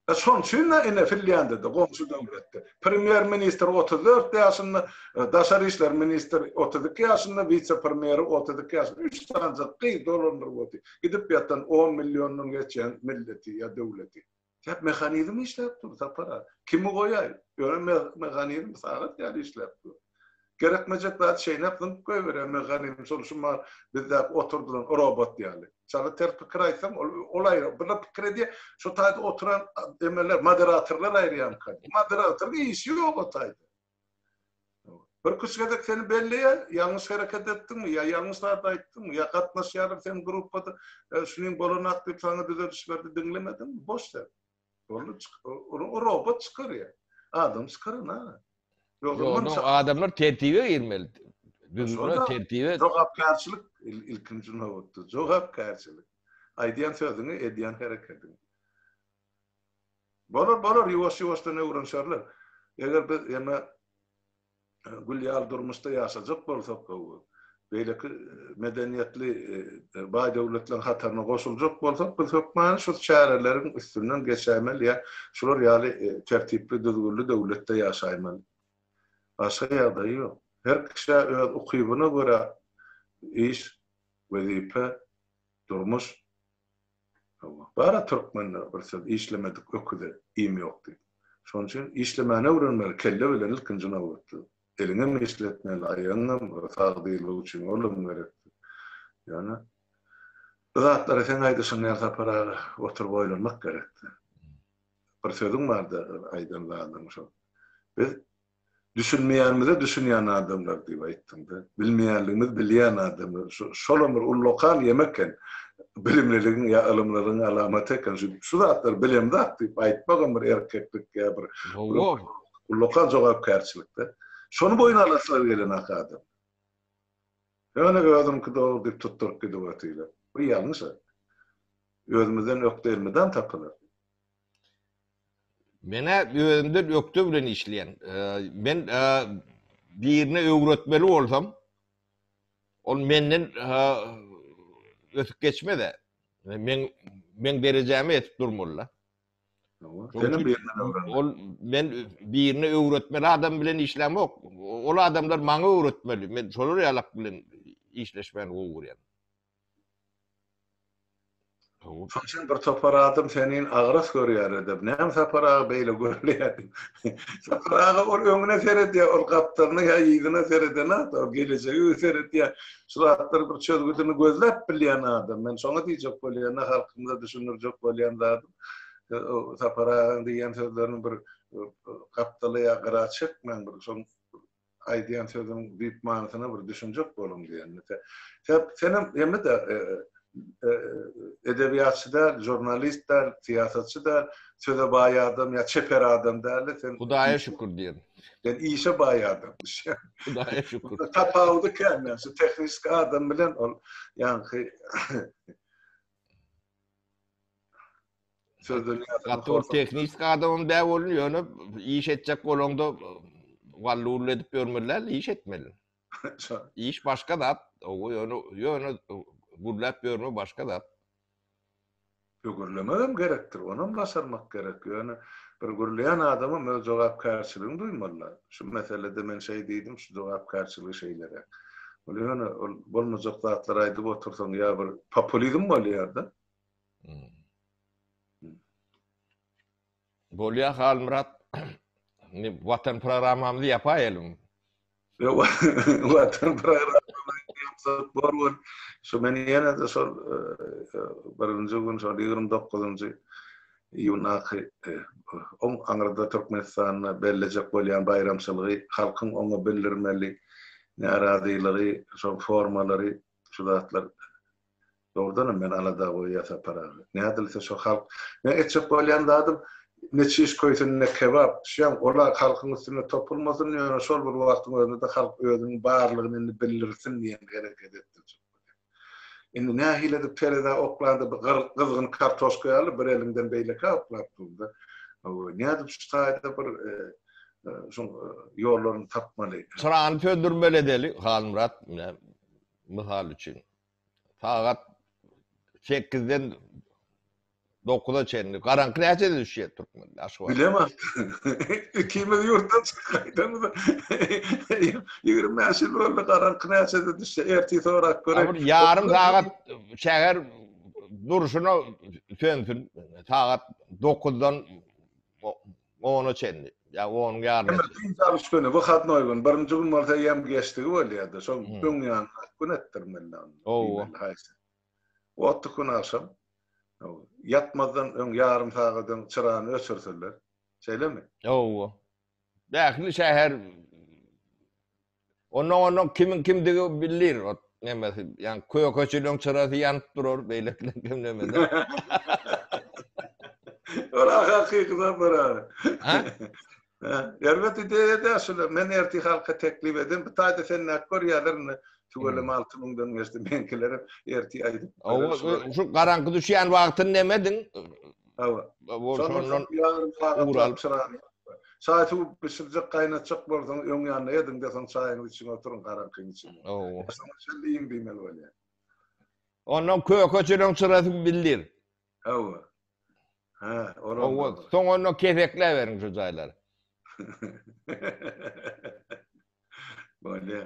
E şoň üçin-de ine Finlýandiýada, goňşy döwletde, premýer-ministr 34 ýaşynda, e, daşary işler ministri 32 ýaşynda, wise-premýeri 32 ýaşynda, üç sanyjak gyz dolandyryp otyr. Gidip ýatan on milliondan geçýän milleti ýa döwleti. Sebäp mehanizm işläp dur, Sapar aga. Kimi goýaý? Ýöne mehanizm sagat ýaly işläp dur. Gerekmejek zat çeýnäp zyňyp goýberýär mehanizm şol şu mal bizdäki oturdylan robot ýaly. Çala ters pikir aýtsaň ol ol aýra bular pikir edýär şu taýda oturan emeler moderatorlar aýyrýarmyka diýip. Moderatoryň işi ýok o taýda. Bir küç gezek seni belleýär ýalňyş hereket etdiňmi ýa ýalňyş zat aýtdyňmy ýa gatnaşýarlar seň gruppada şunyň bolanak diýip saňa düzediş berdi diňlemediňmi boş sen. Boldy çyk ony robot çykarýar. Adam çykaran ha. Ýok, adamlar tertibe girmeli. Düzgüne, tertibe. Jogapkärçilik ilkinji nobatda. Jogapkärçilik. Aýdýan sözüňi, edýän hereketiňi. Bolar, bolar, ýuwaş-ýuwaşdan öwrenişerler. Eger biz ýene gül ýaly durmuşda ýaşajak bolsak, beýleki medeniýetli baý döwletleriň hataryna goşuljak bolsak, biz hökmany şu çäreleriň üstünden geçäýmeli ýa şular ýaly tertipli, düzgünli döwletde ýaşaýmaly. Başga ýagdaýy ýok. Her kişä öz ukybyna görä iş, wezipe, durmuş Hawa. Bar-a türkmende bir söz, işlemedik öküze iým ýok diýip. Şonuň üçin işlemäni öwrenmeli, kelle bilen ilkinji nobatda. Eliňem işletmeli, aýagyňam sagdynlyk üçin olam gerekdir. Ýöne bu zatlara seň aýdyşyň ýaly Sapar aga oturyp oýlanmak gerekdir. Bir sözüň bardy aýdan zadyň şol. Biz Düşünmeýänimize düşünýän adamlar diýip aýtdyňda. Bilmeýänligimizi bilýän adamlar. Şolam bir ullakan ýeme eken. Bilimliligiň ýa ylymlylygyň alamaty eken. Şu şu zatlary bilemzok diýip aýtmagam bir erkeklik ýa bir ullakan jogapkärçilik-de. Şony boýun alasylary gelenok adam. Ýöne özüňki dogry diýip tutduryp gidip otyrlar. Bu ýalňyş. Özümizden ökde elmydam tapylar. Men-ä özümden ökde bilen işleýän. Men birine öwretmeli bolsam, ol menden ötüp geçmez-ä. Men meň derejäme ýetip durmaly-da. Senem birinden öwrenmeli. Ol men birine öwretmeli adam bilen işlämok. Ol adamlar maňa öwretmeli. Men şolar ýalak bilen işleşmäni gowy görýän. Şonuň üçin bir topar adam senin agras görýär edep. Näme Sapar aga beýle gürleýär diýip. Sapar aga ol öňüne seredýär, ol gapdalyna ýa yzyna seredenok, ol gelejege seredýär. Şu zatlary bir çözgüdini gözläp bilýän adam. Men şoňa diýjek bolýan, halkymyza düşündirjek bolýan zadym. Sapar agaň diýýän sözlerini bir gapdala ýa gyra çekmäň, bir şoň aýdýan sözüniň düýp manysyna bir düşünjek boluň diýen. Sebäp senem hemme-de edebiýatçy däl, žurnalist däl, syýasatçy däl, söze baý adam ýa çeper adam däl-de sen Hudaýa şükür diýen. Sen işe baý adam. Hudaýa şükür. Tapawudy kän, ýa şu tehniki adam bilen ol ýaňky Sözden ýa Gaty bir tehniki adamam däl bolun, ýöne iş etjek bolaňda wally-wully edip ýörmeli däl, iş etmeli. Iş başga zat, ýöne ýöne gürläp ýörme başga zat. Gürlemegem gerekdir, onam başarmak gerek, ýöne bir gürleýän adamam öz jogapkärçiligini duýmaly. Şu meselede men şeý diýdim, şu jogapkärçiligi şeýleräk. Ol ýöne ol bolmajak zatlary aýdyp otursaň ýa bir populizm bolýar-da. Bolýar Halmyrat. Indi Watan programmamyzy ýapaýalyň. Watan programmamyzy ýapsak bor bol. Şu men ýene-de şol birinji gün şol 29-njy iýundaky oň aňyrda Türkmenistanda bellejek bolýan baýramçylygy halkyň oňa bildirmeli närazylygy, şol formalary şu zatlar Dogrudanam meni alada goýýar Sapar aga. Nädilse şo halk. Men etjek bolýan zadym ne çiş köýsün ne kebap. Düşýäňmi? Ola halkyň üstüne topulmasyn ýöne şol bir wagtyň özünde-de halk özüniň barlygyny indi bildirsin diýen hereket etdirjek bolýan. Indi nähili edip terezä oklanda bir gyzgyn kartoşka ýaly bir eliňden beýlekä oklap durda. Nädip şu taýda bir şuň ýollaryny tapmaly. Çyrany söndürmeli edeli Halmyrat mysal üçin. Sagat sekizden dokuza çenli. Garaňky näçede düşýär türkmen Aşgabatda? Bilemok. Ikimiz ýurtdan çykyp gaýdanymyza 25 ýyl boldy. Garaňky näçede düşýär? Ertir sorap göreýin. Bir ýarym sagat şäher durşuna sönsün. Sagat dokuzdan Ona çenli. Ýa onuň ýaryna çenli. Dynç alyş güni, wyhodnoý gün. Birinji gün bolsa eýýäm geçdigi bolýar-da. Şol öň ýanyna gün etdirmeli ony. Hawa. Haýsy. Otduk gün agşam. Ýatmazdan öň ýarym sagat öň çyrany öçürseler. Şeýlemi? Hawa. Ähli şäher Ondan ondan kimiň kimdigi bildir. O nemesi, ýa kökeçiligiň çyrasy ýanyp durar, beýlekiler kim nemede. Ora hakyky Sapar aga. Ha? Erbet ideýa däl şular. Men ertir halka teklip eden, bu taýda sen näk görýärler indi. Tüweleme 6000-den geçdi meňkilerem ertir aýdyp. Hawa, şu garaňky düşýän wagtyny nemediň? Hawa. Şondan ýarym sagat çyrany. Çaý suw bişirjek, gaýnatjak bolsaň, öň ýanyna ediň-de, soň çaýyňyzy içiň oturyň garaňkyň içinde. Hawa. Şoňa çenli iýiň diýmeli bolýar. Ondan köke çöregiň çyrasy bildir. Hawa. Hä, olam. Hawa, soň ondan kesekläberiň şu jaýlary. Bolýa.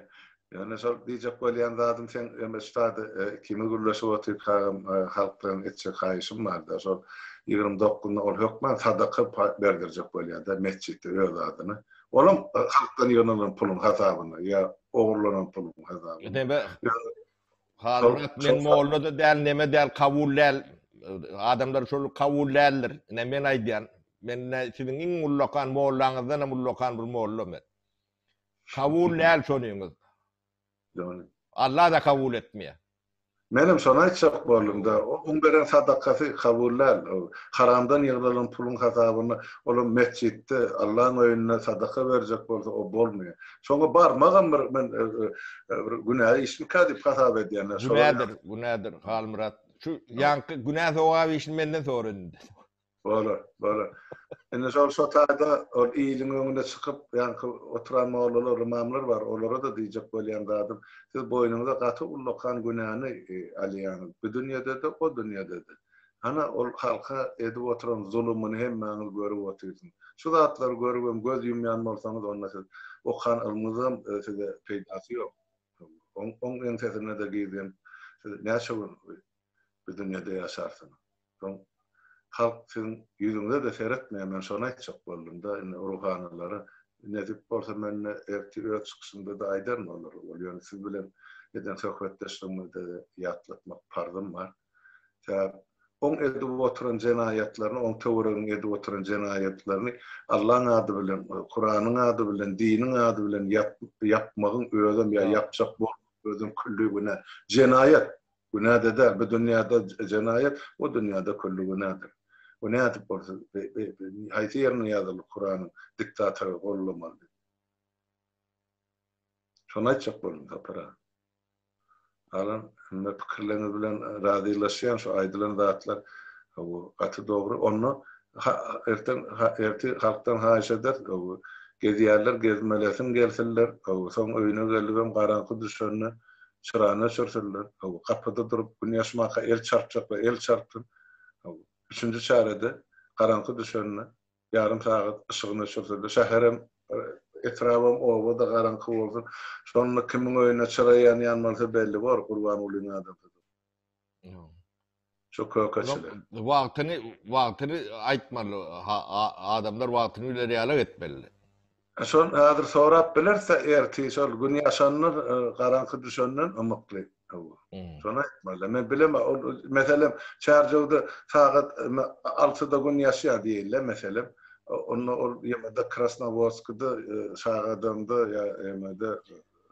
Ýöne şol diýjek bolýan zadym seň eme şu taýda ikimiz gürleşip otyrkagam halkdan etjek haýyşym barda şol 29-unda ol hökman sadaka berdirjek bolýada metjitde öz adyna. Olam halkdan ýygnalan puluň hasabyna ýa ogurlanan puluň hasabyna. Neme Halmyrat men molla-da däl neme däl kabul däl. Adamlar şol kabul däldir. Ine men aýdýan. Men siziň iň ullakan mollaňyzdan hem ullakan bir molla men. Kabul däl şonyňyz. Dogry. Allah-da kabul etmeýär. Menem şony aýtjak boldum-da. Oň beren sadakasy kabul däl. Haramdan ýygnalan puluň hasabyna olam metjitde, Allaň öýünde sadaka berjek bolsa o bolmaýar. Şoňa barmagam bir men bir günä işmika diýip hasap edýän. Günädir, günädir Halmyrat. Şu ýaňky günä sogap işini menden sora indi. Bolar, bolar. Indi şol şo taýda ol iliň öňüne çykyp, ýaňky oturan mollalar, ymamlar bar, olara-da diýjek bolýan zadym, siz boýnuňyza gaty ullakan günäni alýaňyz, bu dünýede-de, o dünýede-de. Hana, ol halka edip oturan zulumyny hemmäňiz görüp otyrsyňyz. Şu zatlary görübem göz ýumýan bolsaňyz, onda siz okan ylmyňyzam size peýdasy ýok. Oň, oň eňsesine-de gizlenip, siz näçe gün bu dünýede ýaşarsyňyz? Soň halk siziň ýüzüňize-de seretmeýär, men şony aýtjak boldum-da, indi ruhanylara nesip bolsa men ertir öz çykyşymda-da aýdaryn olara, ol ýöne siz bilen eden söhbetdeşligimizde-de ýatlatmak parzym bar. Sebäp oň edip oturan jenaýatlaryny, oň töwereginiň edip oturan jenaýatlaryny Allaň ady bilen, Kuranyň ady bilen, diniň ady bilen ýapmagyň özem ýa ýapjak bolmagyň özem külli günä. Jenaýat! Günä-de däl, bu dünýäde jenaýat, o dünýäde külli günädir. Bu nädip bolsa, haýsy ýerinde ýazyldy Kuranyň diktatory gollamaly diýip. Şony aýtjak boldum Sapar aga. Galan hemme pikirleriňiz bilen razylaşýan şu aýdylan zatlar gaty dogry. Onda erten ertir halkdan haýyş ederis gezýärler gezmelesin gelsinler soň öýüne gelibem garaňky düşende çyrany öçürsinler gapyda durup gün ýaşmaka el çarpjaklar el çarpsyn üçünji çärede garaňky düşende Ýarym sagat yşygyny öçürse-de, şäherem, etrabam, oba-da garaňky bolsun. Şonda kimiň öýünde çyra ýanýan bolsa belli bor, Gurbangulyň adamsydyr. Şo kökeçiler. Wagtyny, wagtyny aýtmaly, adamlar wagtyny biler ýalak etmeli. Şol häzir sorap bilerse ertir şol gün ýaşandan garaňky düşenden ymykly. Şony aýtmaly. Men bilemok ol meselem Çärjewde sagat altyda gün ýaşýar diýeýinle meselem. Onda ol ýemede Krasnowodskida Şagadamda ýa ýemede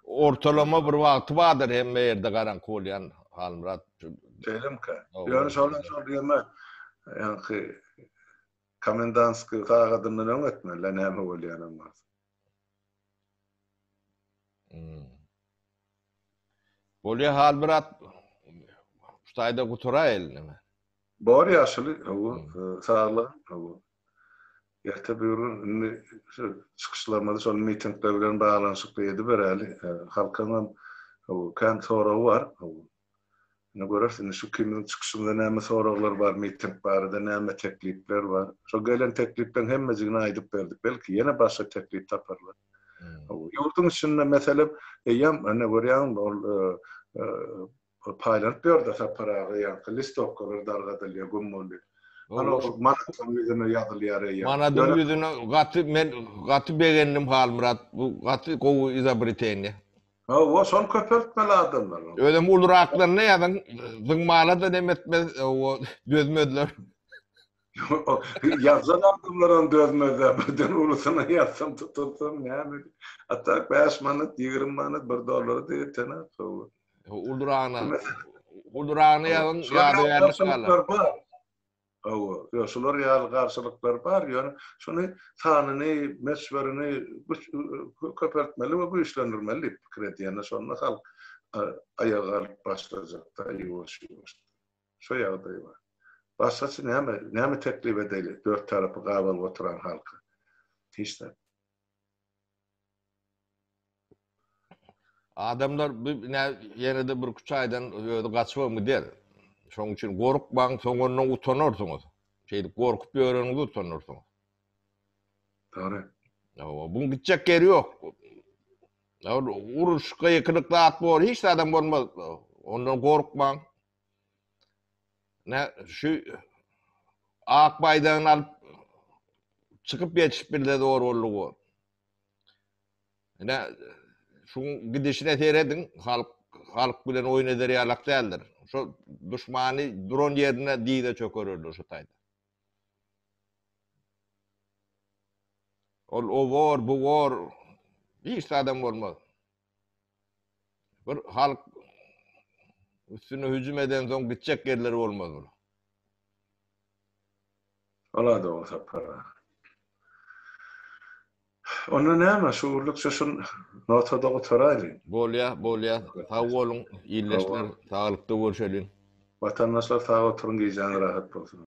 Ortalama bir wagty bardyr hemme ýerde garaňky bolýan Halmyrat. Şeýlemkä? Ýöne şolam şol ýeme ýaňky Komendantskiý sagadyndan öň etmeli-dä näme bolýanam bolsa. Bolýa Halmyrat şu taýda gutaraýaly neme. Bor ýaşuly, hawa, saglyk, hawa. Erte böwrün indi şu çykyşlarymyzy şol mitingler bilen baglanyşykly ediberäli. Halkyňam hawa kän soragy bar, hawa. Indi göreris, indi şu ikimiziň çykyşymyzda näme soraglar bar, miting barada näme teklipler bar. Şo gelen teklipleriň hemmejigini aýdyp berdik. Belki, ýene başga teklip taparlar. Ýurduň içinde, meselem, eýýäm, ine, görýäňmi, ol paýlanyp ýör-de Sapar aga, ýaňky listowkalar dargadylýar, güm boldy. Ana, ol manadyň ýüzüne ýazylýar eýýäm. Manadyň ýüzüne gaty, men gaty begendim, Halmyrat. Bu gaty gowy izobreteniýe. Hawa, şony köpeltmeli adamlar. Özem uluraklaryny ýazyň, zyňmala-da nem etmez, dözmezler. Ýazan adamlaram dözmezler, birden ulusyna ýazsam tutulsam näme. A tak 5 manat, 20 manat, 1 dollara-da ýetenak. Hawa. Uluragyna, uluragyny ýazyň, ýadygärlik galar. Hawa, ýok, şular ýaly garşylyklar bar, ýöne şuny sanyny, möçberini köpeltmeli we güýçlendirmeli diýip pikir edýän. Şonda halk aýaga galyp başlajak-da ýuwaş-ýuwaşdan. Şo ýagdaý bar. Başgaça näme, näme teklip edeýli dört tarapy gabalyp oturan halka? Hiç zat. Adamlar bu ýene-de bir üç aýdan özi gaçybam gider. Şonuň üçin gorkmaň, soň ondan utanarsyňyz. Şeýdip gorkup ýöreniňizi utanarsyňyz. Dogry. Hawa, buň gitjek ýeri ýok. Uruş, gykylyk zat bor, hiç zadam bolmaz. Ondan gorkmaň. Ne şu ak baýdagyny alyp çykyp ýetişip bilse zor boldy bu. Ine şuň gidişine serediň, halk halk bilen oýun eder ýalak däldir. Şo duşmany duran ýerinde dize çökererler şu taýda. Ol o bor, bu bor, hiç zadam bolmaz. Bir halk üstüne hüjüm edensoň gitjek ýerleri bolmaz bul. Ola dogry Sapar aga. Onda näme şu gürlükçe şu notada gutaraýlyň. Bolýa, bolýa. Sag boluň ildeşler. Saglykda görşeliň. Watandaşlar sag oturyň gijäňiz rahat bolsun.